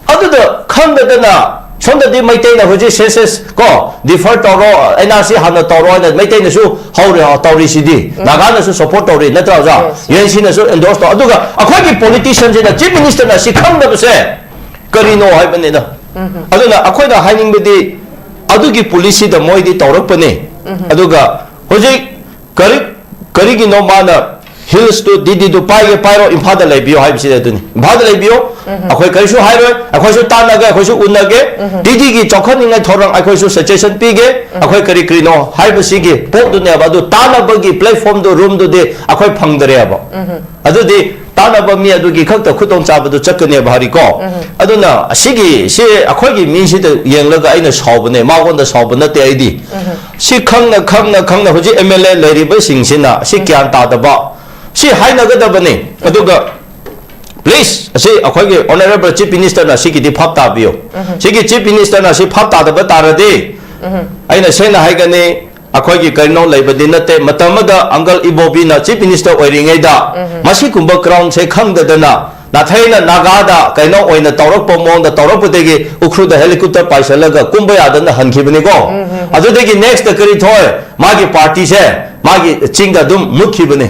ꯑꯗꯨꯗ ꯈꯪꯗꯗꯅ ꯁꯣꯝꯗꯗꯤ ꯃꯩꯇꯩꯅ ꯍꯧꯖꯤꯛ ꯁꯦꯟꯁꯁ ꯀꯣ, ꯗꯤꯐꯔ ꯇꯧꯔꯣ, ꯑꯦꯟ ꯑꯥꯔ ꯁꯤ ꯍꯥꯟꯅ ꯇꯧꯔꯣ ꯍꯥꯏꯅ ꯃꯩꯇꯩꯅꯁꯨ ꯍꯧꯔꯤ, ꯇꯧꯔꯤꯁꯤꯗꯤ꯫ ꯅꯥꯒꯥꯅꯁꯨ ꯁꯄꯣꯔꯠ ꯇꯧꯔꯤ, ꯅꯠꯇ꯭ꯔꯥ ꯑꯣꯖꯥ? Yes, yes. ꯌꯨ ꯑꯦꯟ ꯁꯤꯅꯁꯨ ꯑꯦꯟꯗꯣꯔꯁ ꯇꯧ꯫ ꯑꯗꯨꯒ ꯑꯩꯈꯣꯏꯒꯤ ꯄꯣꯂꯤꯇꯤꯁꯤꯌꯟꯁꯤꯅ, ꯆꯤꯐ ꯃꯤꯅꯤꯁꯇꯔꯅ ꯁꯤ ꯈꯪꯗꯕꯁꯦ ꯀꯔꯤꯅꯣ ꯍꯥꯏꯕꯅꯤꯗ꯫ ꯑꯗꯨꯅ ꯑꯩꯈꯣꯏꯅ ꯍꯥꯏꯅꯤꯡꯕꯗꯤ, ꯑꯗꯨꯒꯤ ꯄꯣꯂꯤꯁꯤꯗ ꯃꯣꯏꯗꯤ ꯇꯧꯔꯛꯄꯅꯤ꯫ ꯑꯗꯨꯒ ꯍꯧꯖꯤꯛ ꯀꯔꯤ ꯀꯔꯤꯒꯤꯅꯣ ꯃꯥꯅ ꯍꯤꯜꯁꯇꯨ ꯗꯤꯗꯤꯗꯨ ꯄꯥꯏꯒꯦ ꯄꯥꯏꯔꯣ, ꯏꯝꯐꯥꯜꯗ ꯂꯩꯕꯤꯌꯣ ꯍꯥꯏꯕꯁꯤꯗꯤ ꯑꯗꯨꯅꯤ꯫ ꯏꯝꯐꯥꯜꯗ ꯂꯩꯕꯤꯌꯣ, ꯑꯩꯈꯣꯏ ꯀꯔꯤꯁꯨ ꯍꯥꯏꯔꯣꯏ, ꯑꯩꯈꯣꯏꯁꯨ ꯇꯥꯟꯅꯒꯦ, ꯑꯩꯈꯣꯏꯁꯨ ꯎꯅꯒꯦ, ꯗꯤꯗꯤꯒꯤ ꯆꯥꯎꯈꯠꯅꯤꯡꯉꯥꯏ ꯊꯧꯔꯥꯡ ꯑꯩꯈꯣꯏꯁꯨ ꯁꯖꯦꯁꯟ ꯄꯤꯒꯦ, ꯑꯩꯈꯣꯏ ꯀꯔꯤ ꯀꯔꯤꯅꯣ ꯍꯥꯏꯕꯁꯤꯒꯤ ꯄꯣꯠꯇꯨꯅꯦꯕ꯫ ꯑꯗꯨ ꯇꯥꯟꯅꯕꯒꯤ ꯄ꯭ꯂꯦꯠꯐꯣꯝꯗꯨ, ꯔꯨꯝꯗꯨꯗꯤ ꯑꯩꯈꯣꯏ ꯐꯪꯗꯔꯦꯕ꯫ ꯑꯗꯨꯗꯤ ꯇꯥꯟꯅꯕ ꯃꯤ ꯑꯗꯨꯒꯤ ꯈꯛꯇ ꯈꯨꯗꯣꯡꯆꯥꯕꯗꯨ ꯆꯠꯀꯅꯦꯕ ꯍꯥꯏꯔꯤꯀꯣ꯫ ꯑꯗꯨꯅ ꯑꯁꯤꯒꯤ ꯁꯤ ꯑꯩꯈꯣꯏꯒꯤ ꯃꯤꯁꯤꯗ ꯌꯦꯡꯂꯒ ꯑꯩꯅ ꯁꯥꯎꯕꯅꯦ, ꯃꯉꯣꯟꯗ ꯁꯥꯎꯕ ꯅꯠꯇꯦ ꯑꯩꯗꯤ꯫ ꯁꯤ ꯈꯪꯅ ꯈꯪꯅ ꯈꯪꯅ ꯍꯧꯖꯤꯛ ꯑꯦꯝ ꯑꯦꯜ ꯑꯦ ꯂꯩꯔꯤꯕꯁꯤꯡꯁꯤꯅ ꯁꯤ ꯒ꯭ꯌꯥꯟ ꯇꯥꯗꯕ, ꯁꯤ ꯍꯥꯏꯅꯒꯗꯕꯅꯤ꯫ ꯑꯗꯨꯒ ꯄ꯭ꯂꯤꯁ, ꯑꯁꯤ ꯑꯩꯈꯣꯏꯒꯤ ꯑꯣꯅꯔꯦꯕꯜ ꯆꯤꯐ ꯃꯤꯅꯤꯁꯇꯔꯅ ꯁꯤꯒꯤꯗꯤ ꯐꯥꯞ ꯇꯥꯕꯤꯌꯨ꯫ ꯁꯤꯒꯤ ꯆꯤꯐ ꯃꯤꯅꯤꯁꯇꯔꯅ ꯁꯤ ꯐꯥꯞ ꯇꯥꯗꯕ ꯇꯥꯔꯗꯤ, ꯑꯩꯅ ꯁꯦꯡꯅ ꯍꯥꯏꯒꯅꯤ, ꯑꯩꯈꯣꯏꯒꯤ ꯀꯔꯤꯅꯣ ꯂꯩꯕꯗꯤ ꯅꯠꯇꯦ꯫ ꯃꯇꯝ ꯑꯃꯗ ꯑꯪꯀꯜ ꯏꯕꯣꯕꯤꯅ ꯆꯤꯐ ꯃꯤꯅꯤꯁꯇꯔ ꯑꯣꯏꯔꯤꯉꯩꯗ ꯃꯁꯤꯒꯨꯝꯕ ꯒ꯭ꯔꯥꯎꯟꯁꯦ ꯈꯪꯗꯗꯅ ꯅꯥꯊꯩꯅ ꯅꯥꯒꯥꯗ ꯀꯩꯅꯣ ꯑꯣꯏꯅ ꯇꯧꯔꯛꯄ ꯃꯑꯣꯡꯗ ꯇꯧꯔꯛꯄꯗꯒꯤ ꯎꯈ꯭ꯔꯨꯜꯗ ꯍꯦꯂꯤꯀꯣꯞꯇꯔ ꯄꯥꯏꯁꯤꯜꯂꯒ ꯀꯨꯝꯕ ꯌꯥꯗꯅ ꯍꯟꯈꯤꯕꯅꯤꯀꯣ꯫ ꯑꯗꯨꯗꯒꯤ ꯅꯦꯛꯁꯇ ꯀꯔꯤ ꯊꯣꯛꯑꯦ? ꯃꯥꯒꯤ ꯄꯥꯔꯇꯤꯁꯦ ꯃꯥꯒꯤ ꯆꯤꯡꯗ ꯑꯗꯨꯝ ꯃꯨꯠꯈꯤꯕꯅꯤ꯫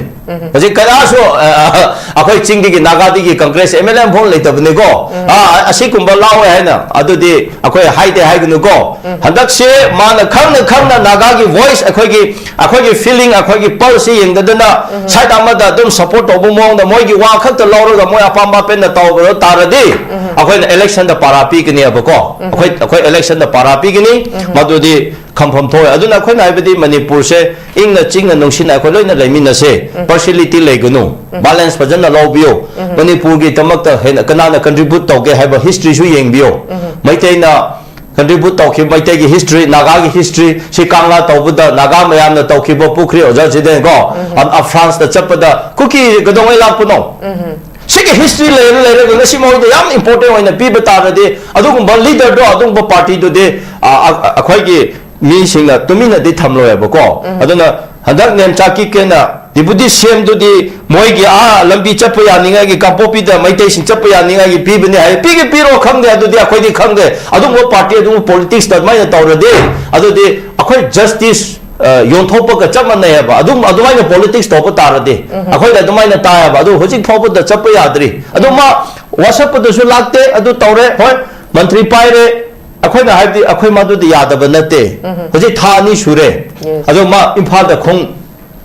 ꯍꯧꯖꯤꯛ ꯀꯅꯥꯁꯨ, ꯑ, ꯑꯩꯈꯣꯏ ꯆꯤꯡꯗꯒꯤ, ꯅꯥꯒꯥꯗꯒꯤ ꯀꯪꯒ꯭ꯔꯦꯁ ꯑꯦꯝ ꯑꯦꯜ ꯑꯦ ꯑꯃꯐꯥꯎ ꯂꯩꯇꯕꯅꯤꯀꯣ꯫ ꯑ, ꯑꯁꯤꯒꯨꯝꯕ ꯂꯥꯎꯋꯦ ꯍꯥꯏꯅ ꯑꯗꯨꯗꯤ ꯑꯩꯈꯣꯏ ꯍꯥꯏꯗꯦ ꯍꯥꯏꯒꯅꯨꯀꯣ꯫ ꯍꯟꯗꯛꯁꯦ ꯃꯥꯅ ꯈꯪꯅ ꯈꯪꯅ ꯅꯥꯒꯥꯒꯤ ꯚꯣꯏꯁ, ꯑꯩꯈꯣꯏꯒꯤ, ꯑꯩꯈꯣꯏꯒꯤ ꯐꯤꯂꯤꯡ, ꯑꯩꯈꯣꯏꯒꯤ ꯄꯜꯁꯁꯤ ꯌꯦꯡꯗꯗꯅ ꯁꯥꯏꯠ ꯑꯃꯗ ꯑꯗꯨꯝ ꯁꯄꯣꯔꯠ ꯇꯧꯕ ꯃꯑꯣꯡꯗ ꯃꯣꯏꯒꯤ ꯋꯥ ꯈꯛꯇ ꯂꯧꯔꯒ ꯃꯣꯏ ꯑꯄꯥꯝꯕ ꯑꯄꯦꯟꯅ ꯇꯧꯕ ꯇꯥꯔꯗꯤ ꯑꯩꯈꯣꯏꯅ ꯏꯂꯦꯛꯁꯟꯗ ꯄꯥꯔꯥ ꯄꯤꯒꯅꯦꯕꯀꯣ꯫ ꯑꯩꯈꯣꯏ, ꯑꯩꯈꯣꯏ ꯏꯂꯦꯛꯁꯟꯗ ꯄꯥꯔꯥ ꯄꯤꯒꯅꯤ꯫ ꯃꯗꯨꯗꯤ ꯈꯪꯐꯝ ꯊꯣꯛꯑꯦ꯫ ꯑꯗꯨꯅ ꯑꯩꯈꯣꯏꯅ ꯍꯥꯏꯕꯗꯤ ꯃꯅꯤꯄꯨꯔꯁꯦ ꯏꯪꯅ ꯆꯤꯡꯅ ꯅꯨꯡꯁꯤꯅ ꯑꯩꯈꯣꯏ ꯂꯣꯏꯅ ꯂꯩꯃꯤꯟꯅꯁꯦ꯫ ꯄꯥꯔꯁꯤꯌꯦꯂꯤꯇꯤ ꯂꯩꯒꯅꯨ꯫ ꯕꯦꯂꯦꯟꯁ ꯐꯖꯅ ꯂꯧꯕꯤꯌꯨ꯫ ꯃꯅꯤꯄꯨꯔꯒꯤꯗꯃꯛꯇ ꯍꯦꯟꯅ ꯀꯅꯥꯅ ꯀꯟꯇ꯭ꯔꯤꯕ꯭ꯌꯨꯠ ꯇꯧꯒꯦ ꯍꯥꯏꯕ ꯍꯤꯁꯇ꯭ꯔꯤꯁꯨ ꯌꯦꯡꯕꯤꯌꯨ꯫ ꯃꯩꯇꯩꯅ ꯀꯟꯇ꯭ꯔꯤꯕ꯭ꯌꯨꯠ ꯇꯧꯈꯤꯕ ꯃꯩꯇꯩꯒꯤ ꯍꯤꯁꯇ꯭ꯔꯤ, ꯅꯥꯒꯥꯒꯤ ꯍꯤꯁꯇ꯭ꯔꯤ, ꯁꯤ ꯀꯪꯂꯥ ꯇꯧꯕꯗ ꯅꯥꯒꯥ ꯃꯌꯥꯝꯅ ꯇꯧꯈꯤꯕ ꯄꯨꯈ꯭ꯔꯤ ꯑꯣꯖꯥꯁꯤꯗꯅꯀꯣ, ꯑ, ꯑ, ꯐ꯭ꯔꯥꯟꯁꯇ ꯆꯠꯄꯗ ꯀꯨꯀꯤ ꯀꯩꯗꯧꯉꯩ ꯂꯥꯛꯄꯅꯣ? ꯁꯤꯒꯤ ꯍꯤꯁꯇ꯭ꯔꯤ ꯂꯩꯔ ꯂꯩꯔꯒ ꯉꯁꯤ ꯃꯣꯏꯗ ꯌꯥꯝ ꯏꯝꯄꯣꯔꯇꯦꯟ ꯑꯣꯏꯅ ꯄꯤꯕ ꯇꯥꯔꯗꯤ ꯑꯗꯨꯒꯨꯝꯕ ꯂꯤꯗꯔꯗꯣ, ꯑꯗꯨꯒꯨꯝꯕ ꯄꯥꯔꯇꯤꯗꯨꯗꯤ, ꯑ, ꯑ, ꯑꯩꯈꯣꯏꯒꯤ ꯃꯤꯁꯤꯡꯅ ꯇꯨꯃꯤꯟꯅꯗꯤ ꯊꯝꯂꯣꯏꯕꯀꯣ꯫ ꯑꯗꯨꯅ ꯍꯟꯗꯛ ꯅꯦꯝꯆꯥꯛꯀꯤ ꯀꯦꯅ ꯗꯤꯄꯨꯇꯤ ꯁꯤ ꯑꯦꯝꯗꯨꯗꯤ ꯃꯣꯏꯒꯤ ꯑꯥ ꯂꯝꯕꯤ ꯆꯠꯄ ꯌꯥꯅꯤꯡꯉꯥꯏꯒꯤ, ꯀꯥꯡꯄꯣꯛꯄꯤꯗ ꯃꯩꯇꯩꯁꯤꯡ ꯆꯠꯄ ꯌꯥꯅꯤꯡꯉꯥꯏꯒꯤ ꯄꯤꯕꯅꯤ ꯍꯥꯏ꯫ ꯄꯤꯒꯦ ꯄꯤꯔꯣ ꯈꯪꯗꯦ, ꯑꯗꯨꯗꯤ ꯑꯩꯈꯣꯏꯗꯤ ꯈꯪꯗꯦ꯫ ꯑꯗꯨꯒꯨꯝꯕ ꯄꯥꯔꯇꯤ, ꯑꯗꯨꯒꯨꯝꯕ ꯄꯣꯂꯤꯇꯤꯛꯁꯇ ꯑꯗꯨꯃꯥꯏꯅ ꯇꯧꯔꯗꯤ, ꯑꯗꯨꯗꯤ ꯑꯩꯈꯣꯏ ꯖꯁꯇꯤꯁ, ꯑ, ꯌꯣꯟꯊꯣꯛꯄꯒ ꯆꯞ ꯃꯥꯟꯅꯩ ꯍꯥꯏꯕ꯫ ꯑꯗꯨꯝ, ꯑꯗꯨꯃꯥꯏꯅ ꯄꯣꯂꯤꯇꯤꯛꯁ ꯇꯧꯕ ꯇꯥꯔꯗꯤ ꯑꯩꯈꯣꯏꯗ ꯑꯗꯨꯃꯥꯏꯅ ꯇꯥꯏ ꯍꯥꯏꯕ꯫ ꯑꯗꯨ ꯍꯧꯖꯤꯛ ꯐꯥꯎꯕꯗ ꯆꯠꯄ ꯌꯥꯗ꯭ꯔꯤ꯫ ꯑꯗꯨ ꯃꯥ ꯋꯥꯁꯛꯄꯗꯁꯨ ꯂꯥꯛꯇꯦ, ꯑꯗꯨ ꯇꯧꯔꯦ꯫ ꯍꯣꯏ, ꯃꯟꯇ꯭ꯔꯤ ꯄꯥꯏꯔꯦ, ꯑꯩꯈꯣꯏꯅ ꯍꯥꯏꯕꯗꯤ ꯑꯩꯈꯣꯏ ꯃꯗꯨꯗꯤ ꯌꯥꯗꯕ ꯅꯠꯇꯦ꯫ ꯍꯧꯖꯤꯛ ꯊꯥ ꯑꯅꯤ ꯁꯨꯔꯦ꯫ Yes. ꯑꯗꯣ ꯃꯥ ꯏꯝꯐꯥꯜꯗ ꯈꯣꯡ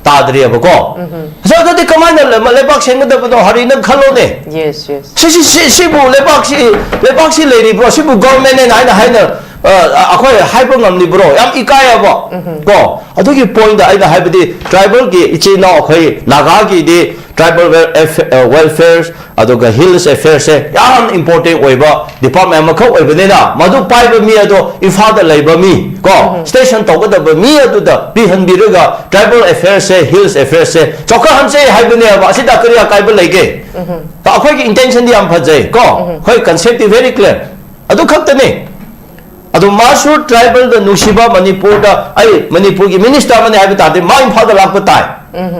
ꯇꯥꯗ꯭ꯔꯤꯑꯕꯀꯣ꯫ ꯑꯁ, ꯑꯗꯨꯗꯤ ꯀꯃꯥꯏꯅ ꯂꯩ-, ꯂꯩꯕꯥꯛ ꯁꯦꯝꯒꯗꯕꯅꯣ? ꯍꯔꯤ, ꯅꯪ ꯈꯜꯂꯣꯅꯦ꯫ Yes, yes. ꯁꯤ, ꯁꯤ, ꯁꯤ, ꯁꯤꯕꯨ ꯂꯩꯕꯥꯛꯁꯤ, ꯂꯩꯕꯥꯛꯁꯤ ꯂꯩꯔꯤꯕ꯭ꯔꯣ? ꯁꯤꯕꯨ government ꯅꯦꯅ ꯍꯥꯏꯅ, ꯍꯥꯏꯅ, ꯑ, ꯑꯩꯈꯣꯏ ꯍꯥꯏꯕ ꯉꯝꯂꯤꯕ꯭ꯔꯣ? ꯌꯥꯝ ꯏꯀꯥꯏꯑꯕ꯫ ꯀꯣ? ꯑꯗꯨꯒꯤ point ꯗ ꯑꯩꯅ ꯍꯥꯏꯕꯗꯤ tribal ꯒꯤ ꯏꯆꯤꯟ ꯏꯅꯥꯎ ꯑꯩꯈꯣꯏ ꯅꯥꯒꯥꯒꯤꯗꯤ tribal wel-, aff-, ꯑ, welfare ꯑꯗꯨꯒ hills affairs ꯁꯦ ꯌꯥꯝ important ꯑꯣꯏꯕ department ꯑꯃꯈꯛ ꯑꯣꯏꯕꯅꯤꯅ, ꯃꯗꯨ ꯄꯥꯏꯕ ꯃꯤ ꯑꯗꯣ ꯏꯝꯐꯥꯜꯗ ꯂꯩꯕ ꯃꯤ, ꯀꯣ, station ꯇꯧꯒꯗꯕ ꯃꯤ ꯑꯗꯨꯗ ꯄꯤꯍꯟꯕꯤꯔꯒ tribal affairs ꯁꯦ, hills affairs ꯁꯦ ꯆꯥꯎꯈꯠꯍꯟꯁꯦ ꯍꯥꯏꯕꯅꯦꯕ꯫ ꯑꯁꯤꯗ ꯀꯔꯤ ꯑꯀꯥꯏꯕ ꯂꯩꯒꯦ? ꯑꯩꯈꯣꯏꯒꯤ intention ꯗꯤ ꯌꯥꯝ ꯐꯖꯩ, ꯀꯣ? ꯑꯩꯈꯣꯏ concept ꯇꯤ very clear꯫ ꯑꯗꯨ ꯈꯛꯇꯅꯤ꯫ ꯑꯗꯣ ꯃꯥꯁꯨ tribal ꯗ ꯅꯨꯡꯁꯤꯕ, ꯃꯅꯤꯄꯨꯔꯗ ꯑꯩ ꯃꯅꯤꯄꯨꯔꯒꯤ minister ꯑꯃꯅꯤ ꯍꯥꯏꯕ ꯇꯥꯔꯗꯤ ꯃꯥ ꯏꯝꯐꯥꯜꯗ ꯂꯥꯛꯄ ꯇꯥꯏ꯫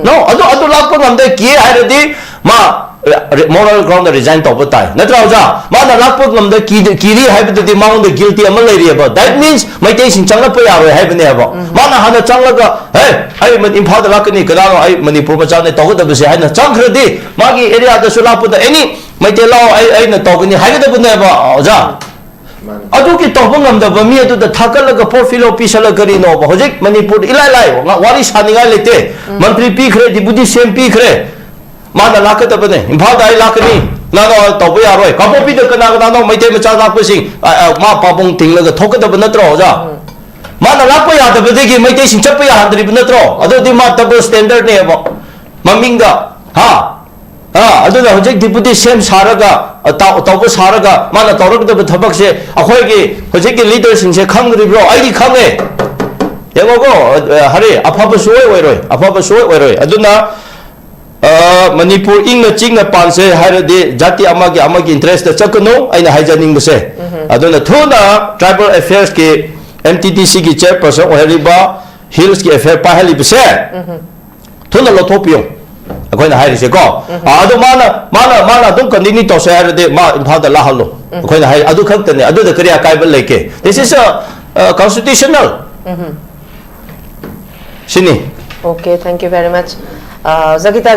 No, ꯑꯗꯨ, ꯑꯗꯨ ꯂꯥꯛꯄ ꯉꯝꯗꯦ, ꯀꯤ ꯍꯥꯏꯔꯗꯤ ꯃꯥ ꯔꯦ-, ꯔꯦ-, moral ground ꯗ resign ꯇꯧꯕ ꯇꯥꯏ꯫ ꯅꯠꯇ꯭ꯔꯥ, ꯑꯣꯖꯥ? ꯃꯥꯅ ꯂꯥꯛꯄ ꯉꯝꯗ ꯀꯤ-, ꯀꯤꯔꯤ ꯍꯥꯏꯕꯗꯨꯗꯤ ꯃꯉꯣꯟꯗ guilty ꯑꯃ ꯂꯩꯔꯤꯑꯕ꯫ That means ꯃꯩꯇꯩꯁꯤꯡ ꯆꯪꯂꯛꯄ ꯌꯥꯔꯣꯏ ꯍꯥꯏꯕꯅꯦꯕ꯫ ꯃꯥꯅ ꯍꯥꯟꯅ ꯆꯪꯂꯒ, "ꯍꯦ, ꯑꯩ ꯃ-, ꯏꯝꯐꯥꯜꯗ ꯂꯥꯛꯀꯅꯤ, ꯀꯅꯥꯅꯣ ꯑꯩ ꯃꯅꯤꯄꯨꯔ ꯃꯆꯥꯅꯦ ꯇꯧꯒꯗꯕꯁꯦ" ꯍꯥꯏꯅ ꯆꯪꯈ꯭ꯔꯗꯤ ꯃꯥꯒꯤ area ꯗꯁꯨ ꯂꯥꯛꯄꯗ, "ꯑꯦꯅꯤ ꯃꯩꯇꯩ ꯂꯥꯛꯑꯣ, ꯑꯩ, ꯑꯩꯅ ꯇꯧꯒꯅꯤ" ꯍꯥꯏꯒꯗꯕꯅꯦꯕ, ꯑꯣꯖꯥ꯫ ꯑꯗꯨꯒꯤ ꯇꯧꯕ ꯉꯝꯗꯕ ꯃꯤ ꯑꯗꯨꯗ ꯊꯥꯒꯠꯂꯒ portfolio ꯄꯤꯁꯜꯂꯒ ꯀꯔꯤꯅꯣꯕ? ꯍꯧꯖꯤꯛ ꯃꯅꯤꯄꯨꯔꯗ ꯏꯂꯥꯏ ꯂꯥꯏ ꯉ-, ꯋꯥꯔꯤ ꯁꯥꯅꯤꯡꯉꯥꯏ ꯂꯩꯇꯦ꯫ ꯃꯟꯇ꯭ꯔꯤ ꯄꯤꯈ꯭ꯔꯦ, deputy C M ꯄꯤꯈ꯭ꯔꯦ꯫ ꯃꯥꯅ ꯂꯥꯛꯀꯗꯕꯅꯦ, ꯏꯝꯐꯥꯜꯗ ꯑꯩ ꯂꯥꯛꯀꯅꯤ꯫ ꯅꯪ ꯇꯧꯕ ꯌꯥꯔꯣꯏ꯫ ꯀꯥꯡꯄꯣꯛꯄꯤꯗ ꯀꯅꯥ ꯀꯅꯥꯅꯣ ꯃꯩꯇꯩ ꯃꯆꯥ ꯂꯥꯛꯄꯁꯤꯡ, ꯑ, ꯑ, ꯃꯥ ꯄꯥꯕꯨꯡ ꯇꯤꯡꯂꯒ ꯊꯣꯛꯀꯗꯕ ꯅꯠꯇ꯭ꯔꯣ, ꯑꯣꯖꯥ? ꯃꯥꯅ ꯂꯥꯛꯄ ꯌꯥꯗꯕꯗꯒꯤ ꯃꯩꯇꯩꯁꯤꯡ ꯆꯠꯄ ꯌꯥꯍꯟꯗ꯭ꯔꯤꯕ ꯅꯠꯇ꯭ꯔꯣ? ꯑꯗꯨꯗꯤ ꯃꯥ double standard ꯅꯦꯕ ꯃꯃꯤꯡꯗ, ꯍꯥ? ꯑ, ꯑꯗꯨꯅ ꯍꯧꯖꯤꯛ deputy C M ꯁꯥꯔꯒ, ꯑ, ꯇꯧ-, ꯇꯧꯕ ꯁꯥꯔꯒ ꯃꯥꯅ ꯇꯧꯔꯛꯀꯗꯕ ꯊꯕꯛꯁꯦ ꯑꯩꯈꯣꯏꯒꯤ ꯍꯧꯖꯤꯛꯀꯤ leader ꯁꯤꯡꯁꯦ ꯈꯪꯗ꯭ꯔꯤꯕ꯭ꯔꯣ? ꯑꯩꯗꯤ ꯈꯪꯉꯦ꯫ ꯌꯦꯡꯉꯣꯀꯣ, ꯑ, ꯍꯔꯤ, ꯑꯐꯕ ꯁꯨꯡꯑꯣꯏ ꯑꯣꯏꯔꯣꯏ, ꯑꯐꯕ ꯁꯨꯡꯑꯣꯏ ꯑꯣꯏꯔꯣꯏ꯫ ꯑꯗꯨꯅ, ꯑ, ꯃꯅꯤꯄꯨꯔ ꯏꯪꯅ ꯆꯤꯛꯅ ꯄꯥꯟꯁꯦ ꯍꯥꯏꯔꯗꯤ ꯖꯥꯇꯤ ꯑꯃꯒꯤ, ꯑꯃꯒꯤ interest ꯇ ꯆꯠꯀꯅꯨ, ꯑꯩꯅ ꯍꯥꯏꯖꯅꯤꯡꯕꯁꯦ꯫ ꯑꯗꯨꯅ ꯊꯨꯅ tribal affairs ꯀꯤ M T D C ꯒꯤ chairperson ꯑꯣꯏꯍꯜꯂꯤꯕ, hills ꯀꯤ affair ꯄꯥꯏꯍꯜꯂꯤꯕꯁꯦ ꯊꯨꯅ ꯂꯧꯊꯣꯛꯄꯤꯌꯨ꯫ ꯑꯩꯈꯣꯏꯅ ꯍꯥꯏꯔꯤꯁꯦꯀꯣ꯫ ꯑ, ꯑꯗꯣ ꯃꯥꯅ, ꯃꯥꯅ, ꯃꯥꯅ ꯑꯗꯨꯝ continue ꯇꯧꯁꯦ ꯍꯥꯏꯔꯗꯤ ꯃꯥ ꯏꯝꯐꯥꯜꯗ ꯂꯥꯛꯍꯜꯂꯣ꯫ ꯑꯩꯈꯣꯏꯅ ꯍꯥꯏ ꯑꯗꯨ ꯈꯛꯇꯅꯦ꯫ ꯑꯗꯨꯗ ꯀꯔꯤ ꯑꯀꯥꯏꯕ ꯂꯩꯒꯦ? This is a, uh, constitutional꯫ ꯁꯤꯅꯤ꯫ Okay, thank you very much. Uh, ꯖꯒꯤꯇꯥ